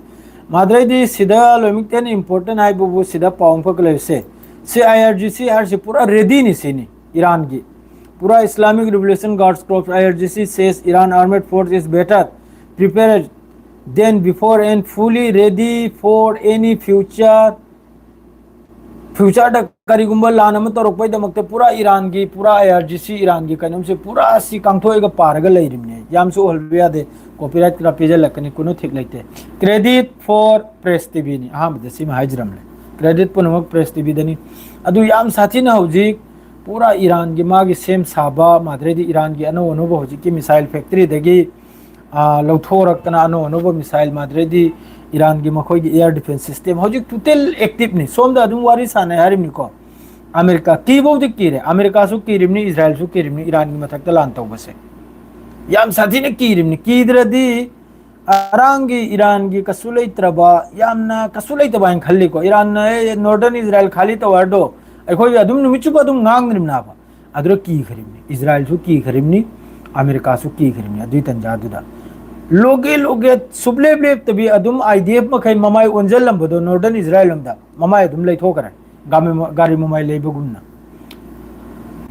ꯃꯥꯗ꯭ꯔꯩꯗꯤ ꯁꯤꯗ ꯂꯣꯏꯅꯃꯛꯇ ꯍꯦꯟꯅ ꯏꯝꯄꯣꯔꯇꯦꯟ ꯍꯥꯏꯕꯕꯨ ꯁꯤꯗ ꯄꯥꯎ ꯑꯃꯈꯛ ꯂꯩꯔꯤꯁꯦ꯫ C I R G C ꯍꯥꯏꯔꯤꯁꯤ ꯄꯨꯔꯥ ꯔꯦꯗꯤꯅꯤ ꯁꯤꯅꯤ ꯏꯔꯥꯟꯒꯤ꯫ ꯄꯨꯔꯥ Islamic Revolution Guards Corps, I R G C, says Iran armed force is better prepared than before and fully ready for any future. ꯐ꯭ꯌꯨꯆꯔꯗ ꯀꯔꯤꯒꯨꯝꯕ ꯂꯥꯟ ꯑꯃ ꯇꯧꯔꯛꯄꯩꯗꯃꯛꯇ ꯄꯨꯔꯥ ꯏꯔꯥꯟꯒꯤ, ꯄꯨꯔꯥ ꯑꯥꯏ ꯑꯥꯔ ꯖꯤ ꯁꯤ ꯏꯔꯥꯟꯒꯤ ꯀꯩꯅꯣꯝꯁꯦ ꯄꯨꯔꯥ ꯁꯤ ꯀꯥꯡꯊꯣꯛꯑꯒ ꯄꯥꯔꯒ ꯂꯩꯔꯤꯕꯅꯦ꯫ ꯌꯥꯝꯁꯨ ꯎꯍꯜꯕ ꯌꯥꯗꯦ, ꯀꯣꯄꯤꯔꯥꯏꯠ ꯈꯔ ꯄꯤꯖꯜꯂꯛꯀꯅꯤ, ꯀꯨꯅꯨ ꯊꯤꯛ ꯂꯩꯇꯦ꯫ Credit for Press ꯇꯤꯚꯤꯅꯤ꯫ ꯑꯍꯥꯟꯕꯗ ꯁꯤꯃ ꯍꯥꯏꯖꯔꯝꯂꯦ, ꯀ꯭ꯔꯦꯗꯤꯠ ꯄꯨꯝꯅꯃꯛ ꯄ꯭ꯔꯦꯁ ꯇꯤꯚꯤꯗꯅꯤ꯫ ꯑꯗꯨ ꯌꯥꯝ ꯁꯥꯊꯤꯅ ꯍꯧꯖꯤꯛ ꯄꯨꯔꯥ ꯏꯔꯥꯟꯒꯤ ꯃꯥꯒꯤ ꯁꯦꯝ ꯁꯥꯕ, ꯃꯥꯗ꯭ꯔꯩꯗꯤ ꯏꯔꯥꯟꯒꯤ ꯑꯅꯧ ꯑꯅꯧꯕ ꯍꯧꯖꯤꯛꯀꯤ ꯃꯤꯁꯥꯏꯜ ꯐꯦꯛꯇꯔꯤꯗꯒꯤ, ꯑ, ꯂꯧꯊꯣꯔꯛꯇꯅ ꯑꯅꯧ ꯑꯅꯧꯕ ꯃꯤꯁꯥꯏꯜ, ꯃꯥꯗ꯭ꯔꯩꯗꯤ ꯏꯔꯥꯟꯒꯤ ꯃꯈꯣꯏꯒꯤ ꯑꯦꯌꯔ ꯗꯤꯐꯦꯟꯁ ꯁꯤꯁꯇꯦꯝ ꯍꯧꯖꯤꯛ ꯇꯣꯇꯦꯜ ꯑꯦꯛꯇꯤꯞꯅꯤ꯫ ꯁꯣꯝꯗ ꯑꯗꯨꯝ ꯋꯥꯔꯤ ꯁꯥꯟꯅꯩ ꯍꯥꯏꯔꯤꯕꯅꯤꯀꯣ꯫ ꯑꯃꯦꯔꯤꯀꯥ ꯀꯤꯐꯧꯗꯤ ꯀꯤꯔꯦ, ꯑꯃꯦꯔꯤꯀꯥꯁꯨ ꯀꯤꯔꯤꯕꯅꯤ, ꯏꯖꯔꯥꯏꯜꯁꯨ ꯀꯤꯔꯤꯕꯅꯤ ꯏꯔꯥꯟꯒꯤ ꯃꯊꯛꯇ ꯂꯥꯟ ꯇꯧꯕꯁꯦ꯫ ꯌꯥꯝ ꯁꯥꯊꯤꯅ ꯀꯤꯔꯤꯕꯅꯤ꯫ ꯀꯤꯗ꯭ꯔꯗꯤ ꯑꯔꯥꯡꯒꯤ ꯏꯔꯥꯟꯒꯤ ꯀꯩꯁꯨ ꯂꯩꯇ꯭ꯔꯕ, ꯌꯥꯝꯅ ꯀꯩꯁꯨ ꯂꯩꯇꯕ ꯍꯥꯏꯅ ꯈꯜꯂꯤꯀꯣ꯫ ꯏꯔꯥꯟꯅ, "ꯑꯦ, ꯅꯣꯔꯗꯔꯟ ꯏꯖꯔꯥꯏꯜ ꯈꯥꯂꯤ ꯇꯧ ꯍꯥꯏꯔꯗꯣ ꯑꯩꯈꯣꯏ ꯑꯗꯨꯝ ꯅꯨꯃꯤꯠ ꯆꯨꯞꯄ ꯑꯗꯨꯝ ꯉꯥꯡꯗ꯭ꯔꯤꯕꯅꯦꯕ"꯫ ꯑꯗꯨꯗ ꯀꯤꯈ꯭ꯔꯤꯕꯅꯤ, ꯏꯖꯔꯥꯏꯜꯁꯨ ꯀꯤꯈ꯭ꯔꯤꯕꯅꯤ, ꯑꯃꯦꯔꯤꯀꯥꯁꯨ ꯀꯤꯈ꯭ꯔꯤꯕꯅꯤ꯫ ꯑꯗꯨꯒꯤ ꯇꯟꯖꯥꯗꯨꯗ ꯂꯣꯒꯦ ꯂꯣꯒꯦ ꯁꯨꯞꯂꯦꯞ ꯂꯦꯞꯇꯕꯤ ꯑꯗꯨꯝ ꯑꯥꯏ ꯗꯤ ꯑꯦꯐ ꯃꯈꯩ ꯃꯃꯥꯏ ꯑꯣꯟꯁꯤꯜꯂꯝꯕꯗꯣ ꯅꯣꯔꯗꯔꯟ ꯏꯖꯔꯥꯏꯜ ꯂꯣꯝꯗ ꯃꯃꯥꯏ ꯑꯗꯨꯝ ꯂꯩꯊꯣꯛꯈ꯭ꯔꯦ꯫ ꯒꯥꯔꯤ ꯃ-, ꯒꯥꯔꯤ ꯃꯃꯥꯏ ꯂꯩꯕꯒꯨꯝꯅ꯫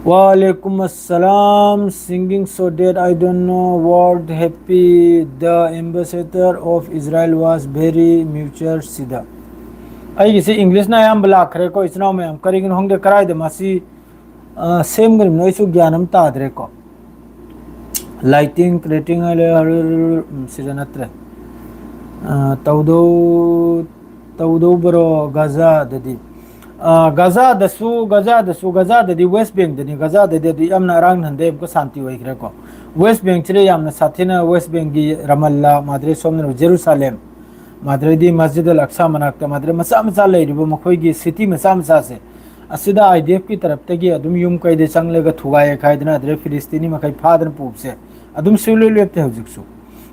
Walaikum assalam, singing so that I don't know what happy. The ambassador of Israel was very mature ꯁꯤꯗ꯫ ꯑꯩꯒꯤꯁꯤ English ꯅ ꯑꯌꯥꯝꯕ ꯂꯥꯛꯈ꯭ꯔꯦꯀꯣ, ꯏꯆꯤꯟ ꯏꯅꯥꯎ ꯃꯌꯥꯝ꯫ ꯀꯔꯤꯒꯤꯅꯣ ꯈꯪꯗꯦ, ꯀꯗꯥꯏꯗ ꯃꯁꯤ, ꯑ, ꯁꯦꯝꯒꯅꯤꯅꯣ ꯑꯩꯁꯨ ꯒ꯭ꯌꯥꯟ ꯑꯃ ꯇꯥꯗ꯭ꯔꯦꯀꯣ꯫ Lighting, creating, ꯎꯝ, ꯁꯤꯗ ꯅꯠꯇ꯭ꯔꯦ꯫ ꯑ, ꯇꯧꯗꯧ-, ꯇꯧꯗꯧꯕꯔꯣ ꯒꯖꯥꯗꯗꯤ? ꯑ, ꯒꯖꯥꯗꯁꯨ, ꯒꯖꯥꯗꯁꯨ, ꯒꯖꯥꯗꯗꯤ West Bank ꯗꯅꯤ꯫ ꯒꯖꯥꯗꯗꯤ ꯑꯗꯨ ꯌꯥꯝꯅ ꯑꯔꯥꯡ ꯅꯍꯟꯗꯩ ꯑꯃꯨꯛꯀ ꯁꯥꯟꯇꯤ ꯑꯣꯏꯈ꯭ꯔꯦꯀꯣ꯫ West Bank ꯁꯤꯗ ꯌꯥꯝꯅ ꯁꯥꯊꯤꯅ, West Bank ꯒꯤ ꯔꯃꯜꯂꯥ, ꯃꯥꯗ꯭ꯔꯦ ꯁꯣꯝꯅ ꯖꯦꯔꯨꯁꯥꯂꯦꯝ, ꯃꯥꯗ꯭ꯔꯦꯗꯤ ꯃꯁꯖꯤꯗ ꯑꯜ ꯑꯛꯁꯥ ꯃꯅꯥꯛꯇ ꯃꯥꯗ꯭ꯔꯦ ꯃꯆꯥ ꯃꯆꯥ ꯂꯩꯔꯤꯕ ꯃꯈꯣꯏꯒꯤ city ꯃꯆꯥ ꯃꯆꯥꯁꯦ, ꯑꯁꯤꯗ I D F ꯀꯤ ꯇꯔꯞꯇꯒꯤ ꯑꯗꯨꯝ ꯌꯨꯝ ꯀꯩꯗ ꯆꯪꯂꯒ ꯊꯨꯒꯥꯏ ꯌꯩꯈꯥꯏꯗꯅ, ꯑꯗꯨꯗ ꯐꯤꯂꯤꯁꯇꯤꯅꯤ ꯃꯈꯩ ꯐꯥꯗꯅ ꯄꯨꯕꯁꯦ ꯑꯗꯨꯝ ꯁꯨꯡꯂꯦꯞ ꯂꯦꯞꯇꯦ ꯍꯧꯖꯤꯛꯁꯨ꯫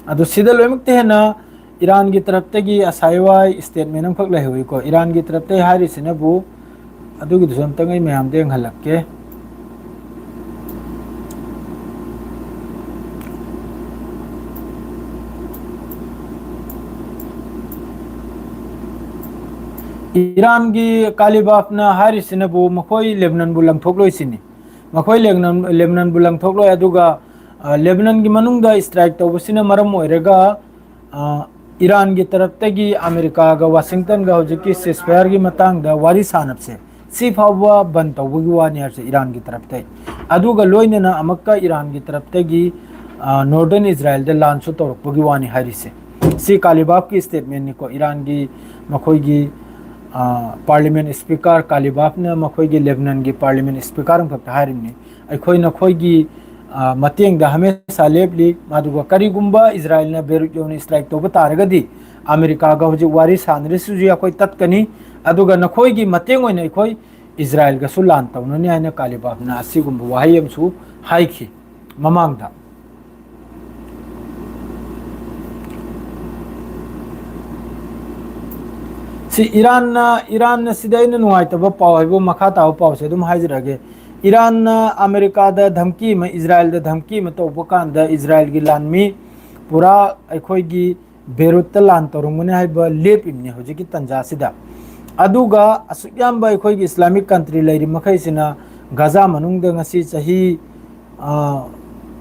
ꯑꯗꯣ ꯁꯤꯗ ꯂꯣꯏꯅꯃꯛꯇ ꯍꯦꯟꯅ ꯏꯔꯥꯟꯒꯤ ꯇꯔꯞꯇꯒꯤ ꯑꯁꯥꯏꯋꯥꯏ statement ꯑꯃꯈꯛ ꯂꯩꯍꯧꯋꯤꯀꯣ꯫ ꯏꯔꯥꯟꯒꯤ ꯇꯔꯞꯇꯒꯤ ꯍꯥꯏꯔꯤꯁꯤꯅꯕꯨ, ꯑꯗꯨꯒꯤꯗꯨꯁꯨ ꯑꯝꯇꯪ ꯑꯩ ꯃꯌꯥꯝꯗ ꯌꯦꯡꯍꯜꯂꯛꯀꯦ꯫ ꯏꯔꯥꯟꯒꯤ ꯀꯥꯂꯤꯕꯥꯐꯅ ꯍꯥꯏꯔꯤꯁꯤꯅꯕꯨ ꯃꯈꯣꯏ ꯂꯦꯕꯅꯟꯕꯨ ꯂꯪꯊꯣꯛꯂꯣꯏ ꯁꯤꯅꯤ꯫ ꯃꯈꯣꯏ ꯂꯦꯕꯅꯟ-, ꯂꯦꯕꯅꯟꯕꯨ ꯂꯪꯊꯣꯛꯂꯣꯏ, ꯑꯗꯨꯒ, ꯑ, ꯂꯦꯕꯅꯟꯒꯤ ꯃꯅꯨꯡꯗ strike ꯇꯧꯕꯁꯤꯅ ꯃꯔꯝ ꯑꯣꯏꯔꯒ, ꯑ, ꯏꯔꯥꯟꯒꯤ ꯇꯔꯞꯇꯒꯤ ꯑꯃꯦꯔꯤꯀꯥꯒ ꯋꯥꯁꯤꯡꯇꯟꯒ ꯍꯧꯖꯤꯛꯀꯤ ceasefire ꯒꯤ ꯃꯇꯥꯡꯗ ꯋꯥꯔꯤ ꯁꯥꯟꯅꯕꯁꯦ ꯁꯤ ꯐꯥꯎꯕ ꯕꯟ ꯇꯧꯕꯒꯤ ꯋꯥꯅꯤ ꯍꯥꯏꯕꯁꯦ ꯏꯔꯥꯟꯒꯤ ꯇꯔꯞꯇꯩ꯫ ꯑꯗꯨꯒ ꯂꯣꯏꯅꯅ ꯑꯃꯨꯛꯀ ꯏꯔꯥꯟꯒꯤ ꯇꯔꯞꯇꯒꯤ, ꯑ, Northern Israel ꯗ ꯂꯥꯟꯁꯨ ꯇꯧꯔꯛꯄꯒꯤ ꯋꯥꯅꯤ ꯍꯥꯏꯔꯤꯁꯦ꯫ ꯁꯤ ꯀꯥꯂꯤꯕꯥꯐꯀꯤ statement ꯅꯤꯀꯣ꯫ ꯏꯔꯥꯟꯒꯤ ꯃꯈꯣꯏꯒꯤ, ꯑ, parliament speaker ꯀꯥꯂꯤꯕꯥꯐꯅ ꯃꯈꯣꯏꯒꯤ ꯂꯦꯕꯅꯟꯒꯤ parliament speaker ꯑꯃꯈꯛꯇ ꯍꯥꯏꯔꯤꯕꯅꯤ, "ꯑꯩꯈꯣꯏ ꯅꯈꯣꯏꯒꯤ, ꯑ, ꯃꯇꯦꯡꯗ ꯍꯃꯦꯁꯥ ꯂꯦꯞꯂꯤ, ꯑꯗꯨꯒ ꯀꯔꯤꯒꯨꯝꯕ ꯏꯖꯔꯥꯏꯜꯅ ꯕꯦꯔꯨꯠ ꯌꯧꯅ strike ꯇꯧꯕ ꯇꯥꯔꯒꯗꯤ ꯑꯃꯦꯔꯤꯀꯥꯒ ꯍꯧꯖꯤꯛ ꯋꯥꯔꯤ ꯁꯥꯅꯔꯤꯁꯤꯁꯨ ꯑꯩꯈꯣꯏ ꯇꯠꯀꯅꯤ, ꯑꯗꯨꯒ ꯅꯈꯣꯏꯒꯤ ꯃꯇꯦꯡ ꯑꯣꯏꯅ ꯑꯩꯈꯣꯏ ꯏꯖꯔꯥꯏꯜꯒꯁꯨ ꯂꯥꯟ ꯇꯧꯅꯅꯤ" ꯍꯥꯏꯅ ꯀꯥꯂꯤꯕꯥꯐꯅ ꯑꯁꯤꯒꯨꯝꯕ ꯋꯥꯍꯩ ꯑꯃꯁꯨ ꯍꯥꯏꯈꯤ ꯃꯃꯥꯡꯗ꯫ ꯁꯤ ꯏꯔꯥꯟꯅ, ꯏꯔꯥꯟꯅ ꯁꯤꯗ ꯑꯩꯅ ꯅꯨꯡꯉꯥꯏꯇꯕ ꯄꯥꯎ ꯍꯥꯏꯕꯨ ꯃꯈꯥ ꯇꯥꯕ ꯄꯥꯎꯁꯦ ꯑꯗꯨꯝ ꯍꯥꯏꯖꯔꯛꯑꯒꯦ꯫ ꯏꯔꯥꯟꯅ ꯑꯃꯦꯔꯤꯀꯥꯗ ꯙꯝꯀꯤ ꯑꯃ, ꯏꯖꯔꯥꯏꯜꯗ ꯙꯝꯀꯤ ꯑꯃ ꯇꯧꯕ ꯀꯥꯟꯗ ꯏꯖꯔꯥꯏꯜꯒꯤ ꯂꯥꯟꯃꯤ ꯄꯨꯔꯥ ꯑꯩꯈꯣꯏꯒꯤ ꯕꯦꯔꯨꯠꯇ ꯂꯥꯟ ꯇꯧꯔꯝꯒꯅꯤ ꯍꯥꯏꯕ ꯂꯦꯞꯄꯤꯕꯅꯤ ꯍꯧꯖꯤꯛꯀꯤ ꯇꯥꯟꯖꯥꯁꯤꯗ꯫ ꯑꯗꯨꯒ ꯑꯁꯨꯛ ꯌꯥꯝꯕ ꯑꯩꯈꯣꯏꯒꯤ Islamic country ꯂꯩꯔꯤ ꯃꯈꯩꯁꯤꯅ ꯒꯥꯖꯥ ꯃꯅꯨꯡꯗ ꯉꯁꯤ ꯆꯍꯤ, ꯑ,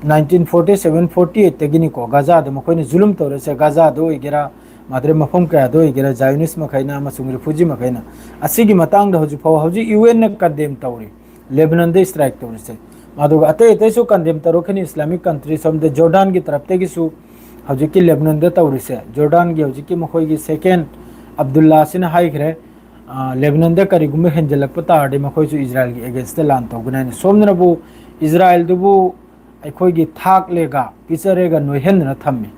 nineteen forty seven forty eight ꯇꯒꯤꯅꯤꯀꯣ ꯒꯥꯖꯥꯗ ꯃꯈꯣꯏꯅ ꯖꯨꯂꯨꯝ ꯇꯧꯔꯤꯁꯦ꯫ ꯒꯥꯖꯥꯗ ꯑꯣꯏꯒꯦꯔꯥ, ꯃꯥꯗ꯭ꯔꯦ ꯃꯐꯝ ꯀꯌꯥꯗ ꯑꯣꯏꯒꯦꯔꯥ, ꯖꯥꯏꯌꯣꯅꯤꯁ ꯃꯈꯩꯅ ꯑꯃꯁꯨꯡ ꯔꯤꯐ꯭ꯌꯨꯖꯤ ꯃꯈꯩꯅ ꯑꯁꯤꯒꯤ ꯃꯇꯥꯡꯗ ꯍꯧꯖꯤꯛ ꯐꯥꯎ ꯍꯧꯖꯤꯛ ꯌꯨ ꯑꯦꯟꯅ ꯀꯟꯗꯦꯝ ꯇꯧꯔꯤ ꯂꯦꯕꯅꯟꯗ ꯁ꯭ꯇ꯭ꯔꯥꯏꯛ ꯇꯧꯔꯤꯁꯦ꯫ ꯑꯗꯨꯒ ꯑꯇꯩ ꯑꯇꯩꯁꯨ ꯀꯟꯗꯦꯝ ꯇꯧꯔꯛꯀꯅꯤ, ꯏꯁꯂꯥꯃꯤꯛ ꯀꯟꯇ꯭ꯔꯤ ꯁꯣꯝꯗ ꯖꯣꯔꯗꯥꯟꯒꯤ ꯇꯔꯞꯇꯒꯤꯁꯨ ꯍꯧꯖꯤꯛꯀꯤ ꯂꯦꯕꯅꯟꯗ ꯇꯧꯔꯤꯁꯦ, ꯖꯣꯔꯗꯥꯟꯒꯤ ꯍꯧꯖꯤꯛꯀꯤ ꯃꯈꯣꯏꯒꯤ ꯁꯦꯀꯦꯟ ꯑꯕꯗꯨꯜꯂꯥꯁꯤꯅ ꯍꯥꯏꯈ꯭ꯔꯦ, ꯑ, ꯂꯦꯕꯅꯟꯗ ꯀꯔꯤꯒꯨꯝꯕ ꯍꯦꯟꯖꯜꯂꯛꯄ ꯇꯥꯔꯗꯤ ꯃꯈꯣꯏꯁꯨ ꯏꯖꯔꯥꯏꯜꯒꯤ ꯑꯦꯒꯦꯟꯁꯇ ꯂꯥꯟ ꯇꯧꯒꯅꯤ ꯍꯥꯏꯅ꯫ ꯁꯣꯝꯗꯅꯕꯨ ꯏꯖꯔꯥꯏꯜꯗꯨꯕꯨ ꯑꯩꯈꯣꯏꯒꯤ ꯊꯥꯛꯂꯦꯒ ꯄꯤꯆꯔꯦꯒ ꯅꯣꯏꯍꯟꯗꯅ ꯊꯝꯃꯤ꯫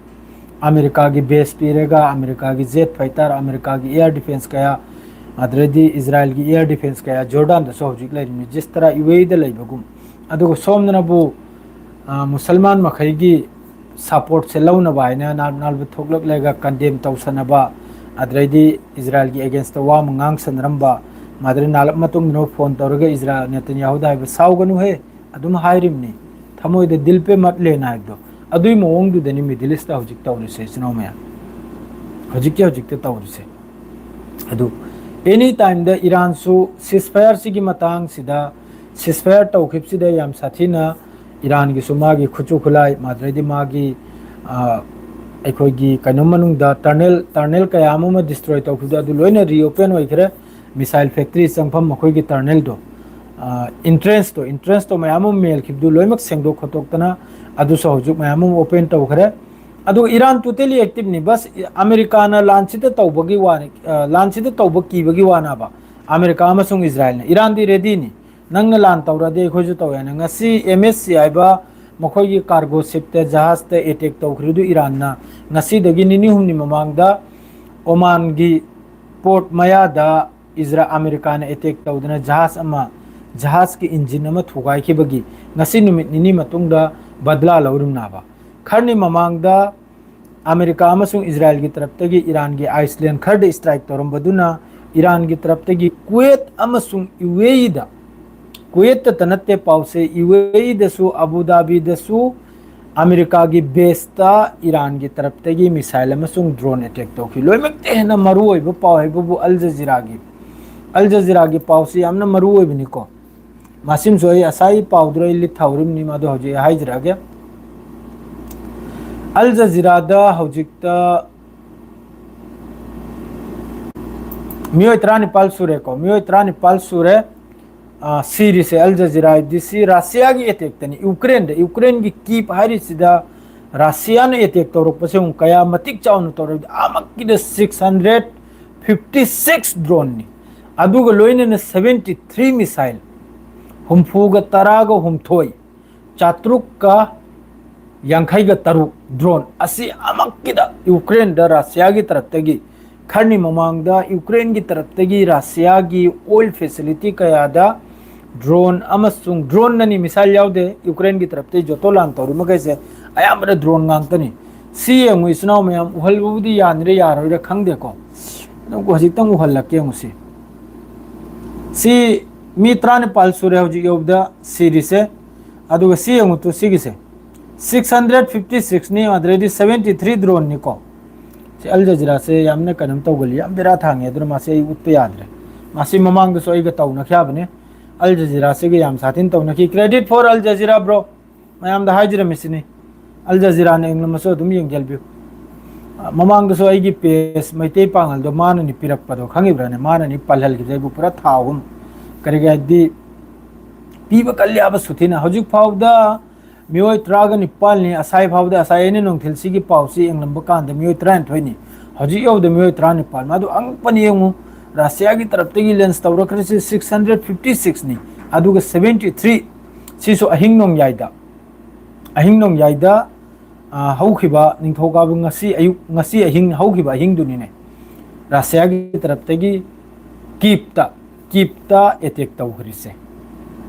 ꯑꯃꯦꯔꯤꯀꯥꯒꯤ ꯕꯦꯁ ꯄꯤꯔꯒ, ꯑꯃꯦꯔꯤꯀꯥꯒꯤ ꯖꯦꯠ ꯐꯥꯏꯇꯔ, ꯑꯃꯦꯔꯤꯀꯥꯒꯤ ꯑꯦꯌꯔ ꯗꯤꯐꯦꯟꯁ ꯀꯌꯥ, ꯑꯗꯨꯗꯩꯗꯤ ꯏꯖꯔꯥꯏꯜꯒꯤ ꯑꯦꯌꯔ ꯗꯤꯐꯦꯟꯁ ꯀꯌꯥ ꯖꯣꯔꯗꯥꯟꯗꯁꯨ ꯍꯧꯖꯤꯛ ꯂꯩꯔꯤꯕꯅꯤ, ꯖꯤꯁꯇꯔꯥ ꯌꯨ ꯑꯦ ꯏꯗ ꯂꯩꯕꯒꯨꯝ꯫ ꯑꯗꯨꯒ ꯁꯣꯝꯗꯅꯕꯨ, ꯑ, ꯃꯨꯁꯜꯃꯥꯟ ꯃꯈꯩꯒꯤ ꯁꯄꯣꯔꯠꯁꯦ ꯂꯧꯅꯕ ꯍꯥꯏꯅ ꯅꯥꯜ ꯅꯥꯜꯕ ꯊꯣꯛꯂꯛꯂꯒ ꯀꯟꯗꯦꯝ ꯇꯧꯁꯟꯅꯕ, ꯑꯗꯨꯗꯩꯗꯤ ꯏꯖꯔꯥꯏꯜꯒꯤ ꯑꯦꯒꯦꯟꯁꯇ ꯋꯥ ꯑꯃ ꯉꯥꯡꯁꯟꯅꯔꯝꯕ, ꯃꯥꯗ꯭ꯔꯦ ꯅꯥꯜꯂꯛ ꯃꯇꯨꯡꯗꯅ ꯐꯣꯟ ꯇꯧꯔꯒ ꯏꯖꯔꯥꯏꯜ ꯅꯦꯇꯟꯌꯥꯍꯨꯗ ꯍꯥꯏꯕ, "ꯁꯥꯎꯒꯅꯨꯍꯦ, ꯑꯗꯨꯝ ꯍꯥꯏꯔꯤꯕꯅꯤ, ꯊꯃꯣꯏꯗ ꯗꯤꯜ ꯄꯦ ꯃꯠ ꯂꯦꯅ" ꯍꯥꯏꯕꯗꯣ, ꯑꯗꯨꯒꯤ ꯃꯑꯣꯡꯗꯨꯗꯅꯤ ꯃꯤꯗꯜ ꯏꯁꯇ ꯍꯧꯖꯤꯛ ꯇꯧꯔꯤꯁꯦ, ꯏꯆꯤꯟ ꯏꯅꯥꯎ ꯃꯌꯥꯝ꯫ ꯍꯧꯖꯤꯛꯀꯤ ꯍꯧꯖꯤꯛꯇ ꯇꯧꯔꯤꯁꯦ꯫ ꯑꯗꯨ ꯑꯦꯅꯤ ꯇꯥꯏꯝꯗ ꯏꯔꯥꯟꯁꯨ ꯁꯤꯁꯐꯥꯌꯔꯁꯤꯒꯤ ꯃꯇꯥꯡꯁꯤꯗ, ꯁꯤꯁꯐꯥꯌꯔ ꯇꯧꯈꯤꯕꯁꯤꯗ ꯌꯥꯝ ꯁꯥꯊꯤꯅ ꯏꯔꯥꯟꯒꯤꯁꯨ ꯃꯥꯒꯤ ꯈꯨꯠꯁꯨ ꯈꯨꯠꯂꯥꯏ, ꯃꯥꯗ꯭ꯔꯩꯗꯤ ꯃꯥꯒꯤ, ꯑ, ꯑꯩꯈꯣꯏꯒꯤ ꯀꯩꯅꯣ ꯃꯅꯨꯡꯗ ꯇꯔꯅꯦꯜ, ꯇꯔꯅꯦꯜ ꯀꯌꯥ ꯑꯃ ꯑꯃ ꯗꯤꯁꯇ꯭ꯔꯣꯏ ꯇꯧꯈꯤꯕꯗꯣ ꯑꯗꯨ ꯂꯣꯏꯅ ꯔꯤꯑꯣꯄꯦꯟ ꯑꯣꯏꯈ꯭ꯔꯦ꯫ ꯃꯤꯁꯥꯏꯜ ꯐꯦꯛꯇ꯭ꯔꯤ ꯆꯪꯐꯝ ꯃꯈꯣꯏꯒꯤ ꯇꯔꯅꯦꯜꯗꯣ, ꯑ, ꯏꯟꯇ꯭ꯔꯦꯟꯁꯇꯣ, ꯏꯟꯇ꯭ꯔꯦꯟꯁꯇꯣ ꯃꯌꯥꯝ ꯑꯃ ꯃꯦꯜꯈꯤꯕꯗꯨ ꯂꯣꯏꯅꯃꯛ ꯁꯦꯡꯗꯣꯛ ꯈꯣꯠꯇꯣꯛꯇꯅ ꯑꯗꯨꯁꯨ ꯍꯧꯖꯤꯛ ꯃꯌꯥꯝ ꯑꯃ ꯑꯣꯄꯦꯟ ꯇꯧꯈ꯭ꯔꯦ꯫ ꯑꯗꯨꯒ ꯏꯔꯥꯟ ꯇꯣꯇꯦꯂꯤ ꯑꯦꯛꯇꯤꯞꯅꯤ꯫ ꯕꯁ ꯑꯃꯦꯔꯤꯀꯥꯅ ꯂꯥꯟꯁꯤꯗ ꯇꯧꯕꯒꯤ ꯋꯥꯅꯤ, ꯑ, ꯂꯥꯟꯁꯤꯗ ꯇꯧꯕ ꯀꯤꯕꯒꯤ ꯋꯥꯅꯦꯕ꯫ ꯑꯃꯦꯔꯤꯀꯥ ꯑꯃꯁꯨꯡ ꯏꯖꯔꯥꯏꯜꯅ꯫ ꯏꯔꯥꯟꯗꯤ ꯔꯦꯗꯤꯅꯤ꯫ ꯅꯪꯅ ꯂꯥꯟ ꯇꯧꯔꯗꯤ ꯑꯩꯈꯣꯏꯁꯨ ꯇꯧꯋꯦꯅ꯫ ꯉꯁꯤ ꯑꯦꯝ ꯑꯦꯁ ꯁꯤ ꯍꯥꯏꯕ ꯃꯈꯣꯏꯒꯤ ꯀꯥꯔꯒꯣ ꯁꯤꯞꯇ, ꯖꯍꯥꯖꯇ ꯑꯦꯇꯦꯛ ꯇꯧꯈ꯭ꯔꯤꯗꯨ ꯏꯔꯥꯟꯅ꯫ ꯉꯁꯤꯗꯒꯤ ꯅꯤꯅꯤ ꯍꯨꯝꯅꯤ ꯃꯃꯥꯡꯗ ꯑꯣꯃꯥꯟꯒꯤ ꯄꯣꯔꯠ ꯃꯌꯥꯗ ꯏꯖꯔꯥ-, ꯑꯃꯦꯔꯤꯀꯥꯅ ꯑꯦꯇꯦꯛ ꯇꯧꯗꯨꯅ ꯖꯍꯥꯖ ꯑꯃ, ꯖꯍꯥꯖꯀꯤ ꯏꯟꯖꯤꯟ ꯑꯃ ꯊꯨꯒꯥꯏꯈꯤꯕꯒꯤ ꯉꯁꯤ ꯅꯨꯃꯤꯠ ꯅꯤꯅꯤ ꯃꯇꯨꯡꯗ ꯕꯗꯂꯥ ꯂꯧꯔꯤꯕꯅꯦꯕ꯫ ꯈꯔꯅꯤ ꯃꯃꯥꯡꯗ ꯑꯃꯦꯔꯤꯀꯥ ꯑꯃꯁꯨꯡ ꯏꯖꯔꯥꯏꯜꯒꯤ ꯇꯔꯞꯇꯒꯤ ꯏꯔꯥꯟꯒꯤ ꯑꯥꯏꯁꯂꯦꯟ ꯈꯔꯗ ꯏꯁꯇ꯭ꯔꯥꯏꯛ ꯇꯧꯔꯝꯕꯗꯨꯅ ꯏꯔꯥꯟꯒꯤ ꯇꯔꯞꯇꯒꯤ ꯀꯨꯋꯦꯠ ꯑꯃꯁꯨꯡ ꯌꯨ ꯑꯦ ꯏꯗ, ꯀꯨꯋꯦꯠꯇ ꯅꯠꯇꯦ ꯄꯥꯎꯁꯦ, ꯌꯨ ꯑꯦ ꯏꯗꯁꯨ, ꯑꯕꯨ ꯙꯥꯕꯤꯗꯁꯨ ꯑꯃꯦꯔꯤꯀꯥꯒꯤ ꯕꯦꯁꯇ ꯏꯔꯥꯟꯒꯤ ꯇꯔꯞꯇꯒꯤ ꯃꯤꯁꯥꯏꯜ ꯑꯃꯁꯨꯡ ꯗ꯭ꯔꯣꯟ ꯑꯦꯇꯦꯛ ꯇꯧꯈꯤ꯫ ꯂꯣꯏꯅꯃꯛꯇ ꯍꯦꯟꯅ ꯃꯔꯨ ꯑꯣꯏꯕ ꯄꯥꯎ ꯍꯥꯏꯕꯕꯨ ꯑꯜ ꯖꯖꯤꯔꯥꯒꯤ, ꯑꯜ ꯖꯖꯤꯔꯥꯒꯤ ꯄꯥꯎꯁꯤ ꯌꯥꯝꯅ ꯃꯔꯨ ꯑꯣꯏꯕꯅꯤꯀꯣ꯫ ꯃꯁꯤꯃꯁꯨ ꯑꯩ ꯉꯁꯥꯏ ꯄꯥꯎꯗꯨꯗ ꯑꯩ ꯂꯤꯠ ꯊꯥꯍꯧꯔꯤꯕꯅꯤ, ꯃꯗꯨ ꯍꯧꯖꯤꯛ ꯑꯩ ꯍꯥꯏꯖꯔꯛꯑꯒꯦ꯫ ꯑꯜ ꯖꯖꯤꯔꯥꯗ ꯍꯧꯖꯤꯛꯇ ꯃꯤꯑꯣꯏ ꯇꯔꯥꯅꯤꯄꯥꯜ ꯁꯨꯔꯦꯀꯣ, ꯃꯤꯑꯣꯏ ꯇꯔꯥꯅꯤꯄꯥꯜ ꯁꯨꯔꯦ꯫ ꯑ, ꯁꯤꯔꯤꯁꯦ ꯑꯜ ꯖꯖꯤꯔꯥ ꯍꯥꯏꯕꯗꯤ ꯁꯤ ꯔꯁꯤꯌꯥꯒꯤ ꯑꯦꯇꯦꯛꯇꯅꯤ꯫ ꯌꯨꯀ꯭ꯔꯦꯟꯗ, ꯌꯨꯀ꯭ꯔꯦꯟꯒꯤ ꯀꯤꯞ ꯍꯥꯏꯔꯤꯁꯤꯗ ꯔꯁꯤꯌꯥꯅ ꯑꯦꯇꯦꯛ ꯇꯧꯔꯛꯄꯁꯦ ꯑꯃꯨꯛ ꯀꯌꯥ ꯃꯇꯤꯛ ꯆꯥꯎꯅ ꯇꯧꯔꯛꯏ꯫ ꯑꯃꯛꯀꯤꯗ ꯁꯤꯛꯁ ꯍꯟꯗ꯭ꯔꯦꯠ ꯐꯤꯐꯇꯤ ꯁꯤꯛꯁ ꯗ꯭ꯔꯣꯟꯅꯤ, ꯑꯗꯨꯒ ꯂꯣꯏꯅꯅ ꯁꯚꯦꯟꯇꯤ ꯊ꯭ꯔꯤ ꯃꯤꯁꯥꯏꯜ, ꯍꯨꯝꯐꯨꯒ ꯇꯔꯥꯒ ꯍꯨꯝꯊꯣꯏ, ꯆꯥꯇ꯭ꯔꯨꯛꯀ ꯌꯥꯡꯈꯩꯒ ꯇꯔꯨꯛ ꯗ꯭ꯔꯣꯟ ꯑꯁꯤ ꯑꯃꯛꯀꯤꯗ ꯌꯨꯀ꯭ꯔꯦꯟꯗ ꯔꯁꯤꯌꯥꯒꯤ ꯇꯔꯞꯇꯒꯤ ꯈꯔꯅꯤ ꯃꯃꯥꯡꯗ ꯌꯨꯀ꯭ꯔꯦꯟꯒꯤ ꯇꯔꯞꯇꯒꯤ ꯔꯁꯤꯌꯥꯒꯤ ꯑꯣꯏꯜ ꯐꯦꯁꯤꯂꯤꯇꯤ ꯀꯌꯥꯗ ꯗ꯭ꯔꯣꯟ ꯑꯃꯁꯨꯡ ꯗ꯭ꯔꯣꯟꯅꯅꯤ, ꯃꯤꯁꯥꯏꯜ ꯌꯥꯎꯗꯦ꯫ ꯌꯨꯀ꯭ꯔꯦꯟꯒꯤ ꯇꯔꯞꯇꯒꯤ ꯖꯣꯇꯣ ꯂꯥꯟ ꯇꯧꯔꯤ ꯃꯈꯩꯁꯦ ꯑꯌꯥꯝꯕꯅ ꯗ꯭ꯔꯣꯟ ꯉꯥꯛꯇꯅꯤ꯫ ꯁꯤ ꯌꯦꯡꯉꯨ ꯏꯆꯤꯟ ꯏꯅꯥꯎ ꯃꯌꯥꯝ, ꯎꯍꯜꯕꯕꯨꯗꯤ ꯌꯥꯅꯤꯔ ꯌꯥꯔꯣꯏꯔ ꯈꯪꯗꯦꯀꯣ꯫ ꯑꯗꯨꯝ ꯍꯧꯖꯤꯛꯇꯪ ꯎꯍꯜꯂꯛꯀꯦ ꯌꯦꯡꯉꯨ ꯁꯤ꯫ ꯁꯤ ꯃꯤ ꯇꯔꯥꯅꯤꯄꯥꯜ ꯁꯨꯔꯦ ꯍꯧꯖꯤꯛ ꯌꯧꯕꯗ ꯁꯤꯔꯤꯁꯦ꯫ ꯑꯗꯨꯒ ꯁꯤ ꯌꯦꯡꯉꯨ ꯇꯨ, ꯁꯤꯒꯤꯁꯦ ꯁꯤꯛꯁ ꯍꯟꯗ꯭ꯔꯦꯠ ꯐꯤꯐꯇꯤ ꯁꯤꯛꯁꯅꯤ, ꯑꯗꯨꯗꯩꯗꯤ ꯁꯚꯦꯟꯇꯤ ꯊ꯭ꯔꯤ ꯗ꯭ꯔꯣꯟꯅꯤꯀꯣ꯫ ꯁꯤ ꯑꯜ ꯖꯖꯤꯔꯥꯁꯦ ꯌꯥꯝꯅ ꯀꯩꯅꯣꯝ ꯇꯧꯒꯜꯂꯤ, ꯌꯥꯝ ꯕꯦꯔꯥ ꯊꯥꯡꯉꯦ, ꯑꯗꯨꯅ ꯃꯥꯁꯦ ꯑꯩ ꯎꯠꯄ ꯌꯥꯗ꯭ꯔꯦ꯫ ꯃꯥꯁꯤ ꯃꯃꯥꯡꯗꯁꯨ ꯑꯩꯒ ꯇꯧꯅꯈ꯭ꯔꯕꯅꯦ, ꯑꯜ ꯖꯖꯤꯔꯥꯁꯤꯒ ꯌꯥꯝ ꯁꯥꯊꯤꯅ ꯇꯧꯅꯈꯤ꯫ Credit for Al Jazeera, bro꯫ ꯃꯌꯥꯝꯗ ꯍꯥꯏꯖꯔꯝꯃꯤꯁꯤꯅꯤ, ꯑꯜ ꯖꯖꯤꯔꯥꯅ ꯌꯦꯡꯂꯝꯃꯁꯨ ꯑꯗꯨꯝ ꯌꯦꯡꯖꯜꯕꯤꯌꯨ꯫ ꯑ, ꯃꯃꯥꯡꯗꯁꯨ ꯑꯩꯒꯤ ꯄꯦꯖ ꯃꯩꯇꯩ ꯄꯥꯉꯜꯗꯣ ꯃꯥꯅꯅꯤ ꯄꯤꯔꯛꯄꯗꯣ, ꯈꯪꯉꯤꯕ꯭ꯔꯥꯅꯦ? ꯃꯥꯅꯅꯤ ꯄꯜꯍꯜꯈꯤꯕꯁꯦ ꯑꯩꯕꯨ ꯄꯨꯔꯥ ꯊꯥ ꯑꯍꯨꯝ꯫ ꯀꯔꯤꯒꯤ ꯍꯥꯏꯗꯤ, ꯄꯤꯕ ꯀꯜꯂꯤ ꯍꯥꯏꯕ ꯁꯨꯊꯤꯅ꯫ ꯍꯧꯖꯤꯛ ꯐꯥꯎꯗ ꯃꯤꯑꯣꯏ ꯇꯔꯥꯒ ꯅꯤꯄꯥꯜꯅꯤ, ꯑꯁꯥꯏ ꯐꯥꯎꯗ, ꯑꯁꯥꯏ ꯑꯩꯅ ꯅꯨꯡꯊꯤꯜꯁꯤꯒꯤ ꯄꯥꯎꯁꯤ ꯌꯦꯡꯂꯝꯕ ꯀꯥꯟꯗ ꯃꯤꯑꯣꯏ ꯇꯔꯥꯅꯤꯊꯣꯏꯅꯤ, ꯍꯧꯖꯤꯛ ꯌꯧꯕꯗ ꯃꯤꯑꯣꯏ ꯇꯔꯥꯅꯤꯄꯥꯜ꯫ ꯃꯗꯨ ꯑꯉꯛꯄꯅꯤ ꯌꯦꯡꯉꯨ, ꯔꯁꯤꯌꯥꯒꯤ ꯇꯔꯞꯇꯒꯤ ꯂꯦꯟꯁ ꯇꯧꯔꯛꯈ꯭ꯔꯤꯁꯤ ꯁꯤꯛꯁ ꯍꯟꯗ꯭ꯔꯦꯠ ꯐꯤꯐꯇꯤ ꯁꯤꯛꯁꯅꯤ, ꯑꯗꯨꯒ ꯁꯚꯦꯟꯇꯤ ꯊ꯭ꯔꯤ ꯁꯤꯁꯨ ꯑꯍꯤꯡ ꯅꯣꯡꯌꯥꯏꯗ, ꯑꯍꯤꯡ ꯅꯣꯡꯌꯥꯏꯗ, ꯑ, ꯍꯧꯈꯤꯕ ꯅꯤꯡꯊꯧꯀꯥꯕ ꯉꯁꯤ ꯑꯌꯨꯛ, ꯉꯁꯤ ꯑꯍꯤꯡ ꯍꯧꯈꯤꯕ ꯑꯍꯤꯡꯗꯨꯅꯤꯅꯦ ꯔꯁꯤꯌꯥꯒꯤ ꯇꯔꯞꯇꯒꯤ ꯀꯤꯞꯇ, ꯀꯤꯞꯇ ꯑꯦꯇꯦꯛ ꯇꯧꯈ꯭ꯔꯤꯁꯦ꯫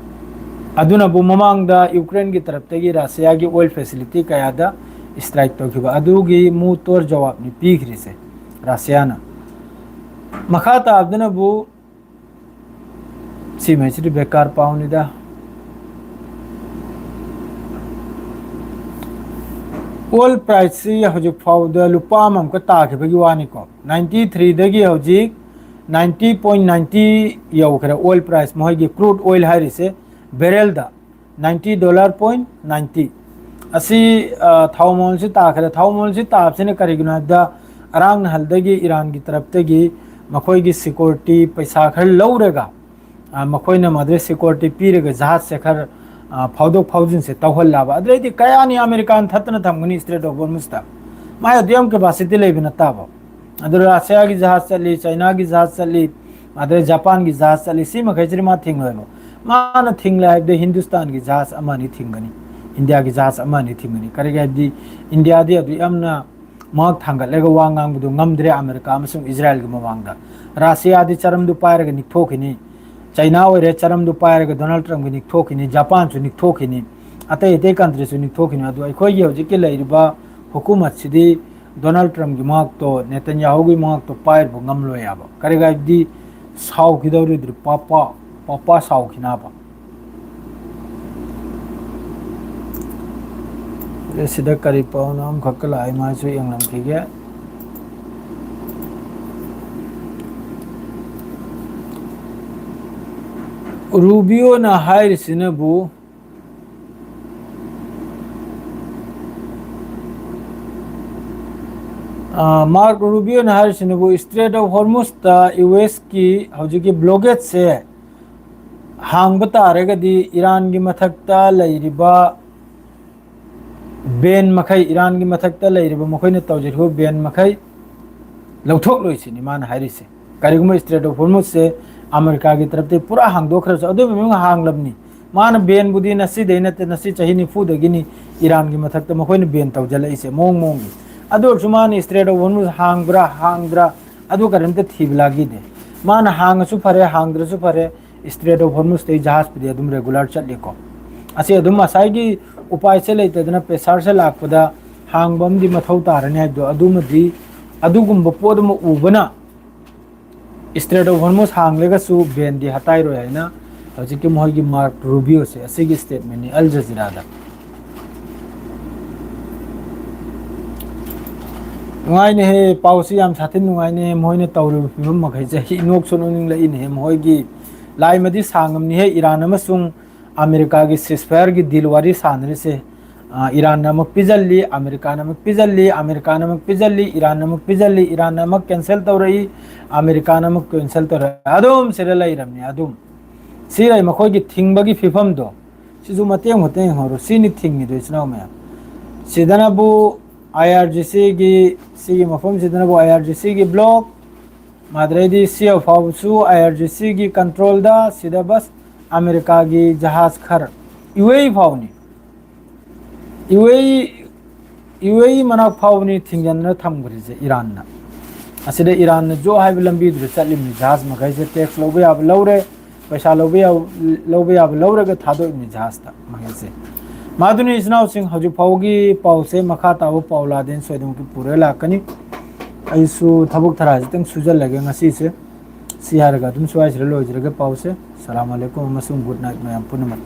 ꯑꯗꯨꯅꯕꯨ ꯃꯃꯥꯡꯗ ꯌꯨꯀ꯭ꯔꯦꯟꯒꯤ ꯇꯔꯞꯇꯒꯤ ꯔꯁꯤꯌꯥꯒꯤ ꯑꯣꯏꯜ ꯐꯦꯁꯤꯂꯤꯇꯤ ꯀꯌꯥꯗ ꯁ꯭ꯇ꯭ꯔꯥꯏꯛ ꯇꯧꯈꯤꯕ ꯑꯗꯨꯒꯤ ꯃꯨ ꯇꯣꯔ ꯖꯋꯥꯕꯅꯤ ꯄꯤꯈ꯭ꯔꯤꯁꯦ ꯔꯁꯤꯌꯥꯅ꯫ ꯃꯈꯥ ꯇꯥꯕꯗꯅꯕꯨ ꯁꯤꯃꯩꯁꯤꯗꯤ ꯕꯦꯀꯥꯔ ꯄꯥꯎꯅꯤꯗ꯫ ꯑꯣꯏꯜ ꯄ꯭ꯔꯥꯏꯁꯁꯤ ꯍꯧꯖꯤꯛ ꯐꯥꯎꯕꯗ ꯂꯨꯄꯥ ꯑꯃꯃꯨꯛꯀ ꯇꯥꯈꯤꯕꯒꯤ ꯋꯥꯅꯤꯀꯣ꯫ ꯅꯥꯏꯟꯇꯤ ꯊ꯭ꯔꯤꯗꯒꯤ ꯍꯧꯖꯤꯛ ꯅꯥꯏꯟꯇꯤ ꯄꯣꯏꯟ ꯅꯥꯏꯟꯇꯤ ꯌꯧꯈ꯭ꯔꯦ꯫ ꯑꯣꯏꯜ ꯄ꯭ꯔꯥꯏꯁ, ꯃꯈꯣꯏꯒꯤ ꯀ꯭ꯔꯨꯗ ꯑꯣꯏꯜ ꯍꯥꯏꯔꯤꯁꯦ, ꯕꯦꯔꯦꯜꯗ ꯅꯥꯏꯟꯇꯤ ꯗꯣꯂꯔ ꯄꯣꯏꯟ ꯅꯥꯏꯟꯇꯤ꯫ ꯑꯁꯤ, ꯑ, ꯊꯥꯎ ꯃꯃꯜꯁꯤ ꯇꯥꯈ꯭ꯔꯦ꯫ ꯊꯥꯎ ꯃꯃꯜꯁꯤ ꯇꯥꯕꯁꯤꯅ ꯀꯔꯤꯒꯤꯅꯣ ꯍꯥꯏꯕꯗ, ꯑꯔꯥꯡ ꯅꯍꯜꯗꯒꯤ ꯏꯔꯥꯟꯒꯤ ꯇꯔꯞꯇꯒꯤ ꯃꯈꯣꯏꯒꯤ ꯁꯤꯀ꯭ꯌꯨꯔꯤꯇꯤ ꯄꯩꯁꯥ ꯈꯔ ꯂꯧꯔꯒ, ꯑ, ꯃꯈꯣꯏꯅ ꯃꯗꯨꯗ ꯁꯤꯀ꯭ꯌꯨꯔꯤꯇꯤ ꯄꯤꯔꯒ ꯖꯍꯥꯖꯁꯦ ꯈꯔ, ꯑ, ꯐꯥꯎꯗꯣꯛ ꯐꯥꯎꯖꯤꯟꯁꯦ ꯇꯧꯍꯜꯂꯕ꯫ ꯑꯗꯨꯗꯩꯗꯤ ꯀꯌꯥꯅꯤ ꯑꯃꯦꯔꯤꯀꯥꯅ ꯊꯠꯇꯅ ꯊꯝꯒꯅꯤ ꯁ꯭ꯇ꯭ꯔꯦꯠ ꯑꯣꯐ ꯍꯣꯔꯃꯨꯖꯇ? ꯃꯥꯏ ꯑꯗꯨ ꯌꯥꯝ ꯀꯦꯄꯥꯁꯤꯇꯤ ꯂꯩꯕ ꯅꯠꯇꯕ꯫ ꯑꯗꯨ ꯔꯁꯤꯌꯥꯒꯤ ꯖꯍꯥꯖ ꯆꯠꯂꯤ, ꯆꯥꯏꯅꯥꯒꯤ ꯖꯍꯥꯖ ꯆꯠꯂꯤ, ꯑꯗꯩ ꯖꯄꯥꯟꯒꯤ ꯖꯍꯥꯖ ꯆꯠꯂꯤ, ꯁꯤ ꯃꯈꯩꯁꯤꯗꯤ ꯃꯥ ꯊꯤꯡꯂꯣꯏꯕ꯫ ꯃꯥꯅ ꯊꯤꯡꯂꯦ ꯍꯥꯏꯕꯗꯤ ꯍꯤꯟꯗꯨꯁꯇꯥꯟꯒꯤ ꯖꯍꯥꯖ ꯑꯃ ꯑꯅꯤ ꯊꯤꯡꯒꯅꯤ, ꯏꯟꯗꯤꯌꯥꯒꯤ ꯖꯍꯥꯖ ꯑꯃ ꯑꯅꯤ ꯊꯤꯡꯒꯅꯤ꯫ ꯀꯔꯤꯒꯤ ꯍꯥꯏꯕꯗꯤ ꯏꯟꯗꯤꯌꯥꯗꯤ ꯑꯗꯨ ꯌꯥꯝꯅ ꯃꯍꯥꯛ ꯊꯥꯡꯒꯠꯂꯒ ꯋꯥ ꯉꯥꯡꯕꯗꯨ ꯉꯝꯗ꯭ꯔꯦ ꯑꯃꯦꯔꯤꯀꯥ ꯑꯃꯁꯨꯡ ꯏꯖꯔꯥꯌꯦꯜꯒꯤ ꯃꯃꯥꯡꯗ꯫ ꯔꯁꯤꯌꯥꯗꯤ ꯆꯔꯝꯗꯨ ꯄꯥꯏꯔꯒ ꯅꯤꯛꯊꯣꯛꯈꯤꯅꯤ꯫ ꯆꯩꯅꯥ ꯑꯣꯏꯔꯦ, ꯆꯔꯝꯗꯨ ꯄꯥꯏꯔꯒ ꯗꯣꯅꯥꯜꯗ ꯇ꯭ꯔꯝꯞꯀꯤ ꯅꯤꯛꯊꯣꯛꯈꯤꯅꯤ, ꯖꯄꯥꯟꯁꯨ ꯅꯤꯛꯊꯣꯛꯈꯤꯅꯤ, ꯑꯇꯩ ꯑꯇꯩ ꯀꯟꯇ꯭ꯔꯤꯁꯨ ꯅꯤꯛꯊꯣꯛꯈꯤꯅꯤ꯫ ꯑꯗꯨ ꯑꯩꯈꯣꯏꯒꯤ ꯍꯧꯖꯤꯛꯀꯤ ꯂꯩꯔꯤꯕ ꯍꯨꯀꯨꯃꯠꯁꯤꯗꯤ ꯗꯣꯅꯥꯜꯗ ꯇ꯭ꯔꯝꯞꯀꯤ ꯃꯍꯥꯛꯇꯣ, ꯅꯦꯇꯟꯌꯥꯍꯨꯒꯤ ꯃꯍꯥꯛꯇꯣ ꯄꯥꯏꯔꯨꯕ ꯉꯝꯂꯣꯏ ꯍꯥꯏꯕ꯫ ꯀꯔꯤꯒꯤ ꯍꯥꯏꯕꯗꯤ ꯁꯥꯎꯈꯤꯗꯧꯔꯤꯗ꯭ꯔꯤ, ꯄꯥꯄꯥ, ꯄꯥꯄꯥ ꯁꯥꯎꯈꯤꯅꯕ꯫ ꯑꯦ, ꯁꯤꯗ ꯀꯔꯤ ꯄꯥꯎꯅꯣ ꯑꯃꯈꯛꯀ ꯂꯥꯛꯑꯦ, ꯃꯥꯁꯨ ꯌꯦꯡꯂꯝꯈꯤꯒꯦ꯫ ꯔꯨꯕꯤꯌꯣꯅ ꯍꯥꯏꯔꯤꯁꯤꯅꯕꯨ, ꯑ, ꯃꯥꯔꯛ ꯔꯨꯕꯤꯌꯣꯅ ꯍꯥꯏꯔꯤꯁꯤꯅꯕꯨ ꯏꯁꯇ꯭ꯔꯦꯠ ꯑꯣꯐ ꯍꯣꯔꯃꯨꯁꯇ ꯌꯨ ꯑꯦꯁꯀꯤ ꯍꯧꯖꯤꯛꯀꯤ ꯕ꯭ꯂꯣꯀꯦꯠꯁꯦ ꯍꯥꯡꯕ ꯇꯥꯔꯒꯗꯤ ꯏꯔꯥꯟꯒꯤ ꯃꯊꯛꯇ ꯂꯩꯔꯤꯕ ꯕꯦꯟ ꯃꯈꯩ, ꯏꯔꯥꯟꯒꯤ ꯃꯊꯛꯇ ꯂꯩꯔꯤꯕ ꯃꯈꯣꯏꯅ ꯇꯧꯖꯔꯤꯕ ꯕꯦꯟ ꯃꯈꯩ ꯂꯧꯊꯣꯛꯂꯣꯏꯁꯤꯅꯤ ꯃꯥꯅ ꯍꯥꯏꯔꯤꯁꯦ꯫ ꯀꯔꯤꯒꯨꯝꯕ ꯏꯁꯇ꯭ꯔꯦꯠ ꯑꯣꯐ ꯍꯣꯔꯃꯨꯖꯁꯦ ꯑꯃꯦꯔꯤꯀꯥꯒꯤ ꯇꯔꯞꯇꯒꯤ ꯄꯨꯔꯥ ꯍꯥꯡꯗꯣꯛꯈ꯭ꯔꯁꯨ, ꯑꯗꯨꯒꯤ ꯃꯅꯨꯡꯗ ꯍꯥꯡꯂꯕꯅꯤ꯫ ꯃꯥꯅ ꯕꯦꯟꯕꯨꯗꯤ ꯉꯁꯤꯗꯩ ꯅꯠꯇꯦ, ꯉꯁꯤ ꯆꯍꯤ ꯅꯤꯐꯨꯗꯒꯤꯅꯤ ꯏꯔꯥꯟꯒꯤ ꯃꯊꯛꯇ ꯃꯈꯣꯏꯅ ꯕꯦꯟ ꯇꯧꯖꯜꯂꯛꯏꯁꯦ ꯃꯑꯣꯡ ꯃꯑꯣꯡꯒꯤ꯫ ꯑꯗꯨ ꯑꯣꯏꯔꯁꯨ ꯃꯥꯅ ꯏꯁꯇ꯭ꯔꯦꯠ ꯑꯣꯐ ꯍꯣꯔꯃꯨꯖ ꯍꯥꯡꯕ꯭ꯔꯥ ꯍꯥꯡꯗ꯭ꯔꯥ ꯑꯗꯨ ꯀꯔꯤꯝꯇ ꯊꯤꯕ ꯂꯥꯒꯤꯗꯦ꯫ ꯃꯥꯅ ꯍꯥꯡꯉꯁꯨ ꯐꯔꯦ, ꯍꯥꯡꯗ꯭ꯔꯁꯨ ꯐꯔꯦ, ꯏꯁꯇ꯭ꯔꯦꯠ ꯑꯣꯐ ꯍꯣꯔꯃꯨꯖꯇꯩ ꯖꯍꯥꯖꯄꯨꯗꯤ ꯑꯗꯨꯝ ꯔꯦꯒꯨꯂꯔ ꯆꯠꯂꯤꯀꯣ꯫ ꯑꯁꯤ ꯑꯗꯨꯝ ꯉꯁꯥꯏꯒꯤ ꯎꯄꯥꯏꯁꯦ ꯂꯩꯇꯗꯅ ꯄ꯭ꯔꯦꯁꯔꯁꯦ ꯂꯥꯛꯄꯗ ꯍꯥꯡꯕ ꯑꯃꯗꯤ ꯃꯊꯧ ꯇꯥꯔꯅꯤ ꯍꯥꯏꯕꯗꯣ, ꯑꯗꯨꯃꯗꯤ, ꯑꯗꯨꯒꯨꯝꯕ ꯄꯣꯠ ꯑꯃ ꯎꯕꯅ ꯏꯁꯇ꯭ꯔꯦꯠ ꯑꯣꯐ ꯍꯣꯔꯃꯨꯖ ꯍꯥꯡꯂꯒꯁꯨ ꯕꯦꯟꯗꯤ ꯍꯇꯥꯏꯔꯣꯏ ꯍꯥꯏꯅ ꯍꯧꯖꯤꯛꯀꯤ ꯃꯈꯣꯏꯒꯤ ꯃꯥꯔꯛ ꯔꯨꯕꯤꯌꯣꯁꯦ ꯑꯁꯤꯒꯤ ꯏꯁꯇꯦꯠꯃꯦꯟꯅꯤ ꯑꯜ ꯖꯖꯤꯔꯥꯗ꯫ ꯅꯨꯡꯉꯥꯏꯅꯦꯍꯦ, ꯄꯥꯎꯁꯤ ꯌꯥꯝ ꯁꯥꯊꯤꯅ ꯅꯨꯡꯉꯥꯏꯅꯦ꯫ ꯃꯈꯣꯏꯅ ꯇꯧꯔꯤꯕ ꯐꯤꯕꯝ ꯃꯈꯩꯁꯦ ꯑꯩ ꯅꯣꯛꯁꯨ ꯅꯣꯛꯅꯤꯡꯂꯛꯏꯅꯦꯍꯦ꯫ ꯃꯈꯣꯏꯒꯤ ꯂꯥꯏꯃꯗꯤ ꯁꯥꯡꯉꯝꯅꯤꯍꯦ, ꯏꯔꯥꯟ ꯑꯃꯁꯨꯡ ꯑꯃꯦꯔꯤꯀꯥꯒꯤ ꯁꯤꯁꯐꯥꯌꯔꯒꯤ ꯗꯤꯜ ꯋꯥꯔꯤ ꯁꯥꯟꯅꯔꯤꯁꯦ꯫ ꯑ, ꯏꯔꯥꯟꯅ ꯑꯃꯨꯛ ꯄꯤꯖꯜꯂꯤ, ꯑꯃꯦꯔꯤꯀꯥꯅ ꯑꯃꯨꯛ ꯄꯤꯖꯜꯂꯤ, ꯑꯃꯦꯔꯤꯀꯥꯅ ꯑꯃꯨꯛ ꯄꯤꯖꯜꯂꯤ, ꯏꯔꯥꯟꯅ ꯑꯃꯨꯛ cancel ꯇꯧꯔꯛꯏ, ꯑꯃꯦꯔꯤꯀꯥꯅ ꯑꯃꯨꯛ cancel ꯇꯧꯔꯛꯏ, ꯑꯗꯨꯝ ꯁꯤꯗ ꯂꯩꯔꯕꯅꯤ꯫ ꯑꯗꯨꯝ ꯁꯤ ꯂꯩ, ꯃꯈꯣꯏꯒꯤ ꯊꯤꯡꯕꯒꯤ ꯐꯤꯕꯝꯗꯣ, ꯁꯤꯁꯨ ꯃꯇꯦꯡ ꯃꯇꯦꯡ ꯌꯦꯡꯍꯧꯔꯣ꯫ ꯁꯤꯅꯤ ꯊꯤꯡꯉꯤꯗꯣ, ꯏꯆꯤꯟ ꯏꯅꯥꯎ ꯃꯌꯥꯝ꯫ ꯁꯤꯗꯅꯕꯨ IRGCꯒꯤ, ꯁꯤꯒꯤ ꯃꯐꯝꯁꯤꯗꯅꯕꯨ IRGCꯒꯤ block, ꯃꯥꯗ꯭ꯔꯩꯗꯤ ꯁꯤ ꯐꯥꯎꯕꯁꯨ IRGCꯒꯤ controlꯗ, ꯁꯤꯗ ꯕꯁ ꯑꯃꯦꯔꯤꯀꯥꯒꯤ ꯖꯍꯥꯖ ꯈꯔ, UAE ꯐꯥꯎꯅꯤ꯫ UAE, UAE ꯃꯅꯥꯛ ꯐꯥꯎꯕꯅꯤ ꯊꯤꯡꯖꯤꯟꯗꯅ ꯊꯝꯈ꯭ꯔꯤꯁꯦ ꯏꯔꯥꯟꯅ꯫ ꯑꯁꯤꯗ ꯏꯔꯥꯟꯅ ꯖꯣ ꯍꯥꯏꯕ ꯂꯝꯕꯤꯗꯨꯗ ꯆꯠꯂꯤꯕꯅꯤ꯫ ꯖꯍꯥꯖ ꯃꯈꯩꯁꯦ tax ꯂꯧꯕ ꯌꯥꯕ ꯂꯧꯔꯦ, ꯄꯩꯁꯥ ꯂꯧꯕ ꯌꯥ-, ꯂꯧꯕ ꯌꯥꯕ ꯂꯧꯔꯒ ꯊꯥꯗꯣꯛꯏꯕꯅꯤ ꯖꯍꯥꯖꯇ ꯃꯈꯩꯁꯦ꯫ ꯃꯗꯨꯅꯤ ꯏꯆꯤꯟ ꯏꯅꯥꯎꯁꯤꯡ, ꯍꯧꯖꯤꯛ ꯐꯥꯎꯒꯤ ꯄꯥꯎꯁꯦ꯫ ꯃꯈꯥ ꯇꯥꯕ ꯄꯥꯎ ꯂꯥꯛꯑꯗꯤ ꯑꯩꯅ ꯁꯣꯏꯗꯅꯃꯛꯀꯤ ꯄꯨꯔꯒ ꯂꯥꯛꯀꯅꯤ꯫ ꯑꯩꯁꯨ ꯊꯕꯛ ꯊꯔꯥꯁꯤꯇꯪ ꯁꯨꯖꯜꯂꯒꯦ ꯉꯁꯤꯁꯦ꯫ ꯁꯤ ꯍꯥꯏꯔꯒ ꯑꯗꯨꯝ ꯁ꯭ꯋꯥꯏꯁꯤꯗ ꯂꯣꯏꯖꯔꯒꯦ ꯄꯥꯎꯁꯦ꯫ ꯁꯂꯥꯝ ꯑꯂꯩꯀꯨꯝ ꯑꯃꯁꯨꯡ good night ꯃꯌꯥꯝ ꯄꯨꯝꯅꯃꯛ꯫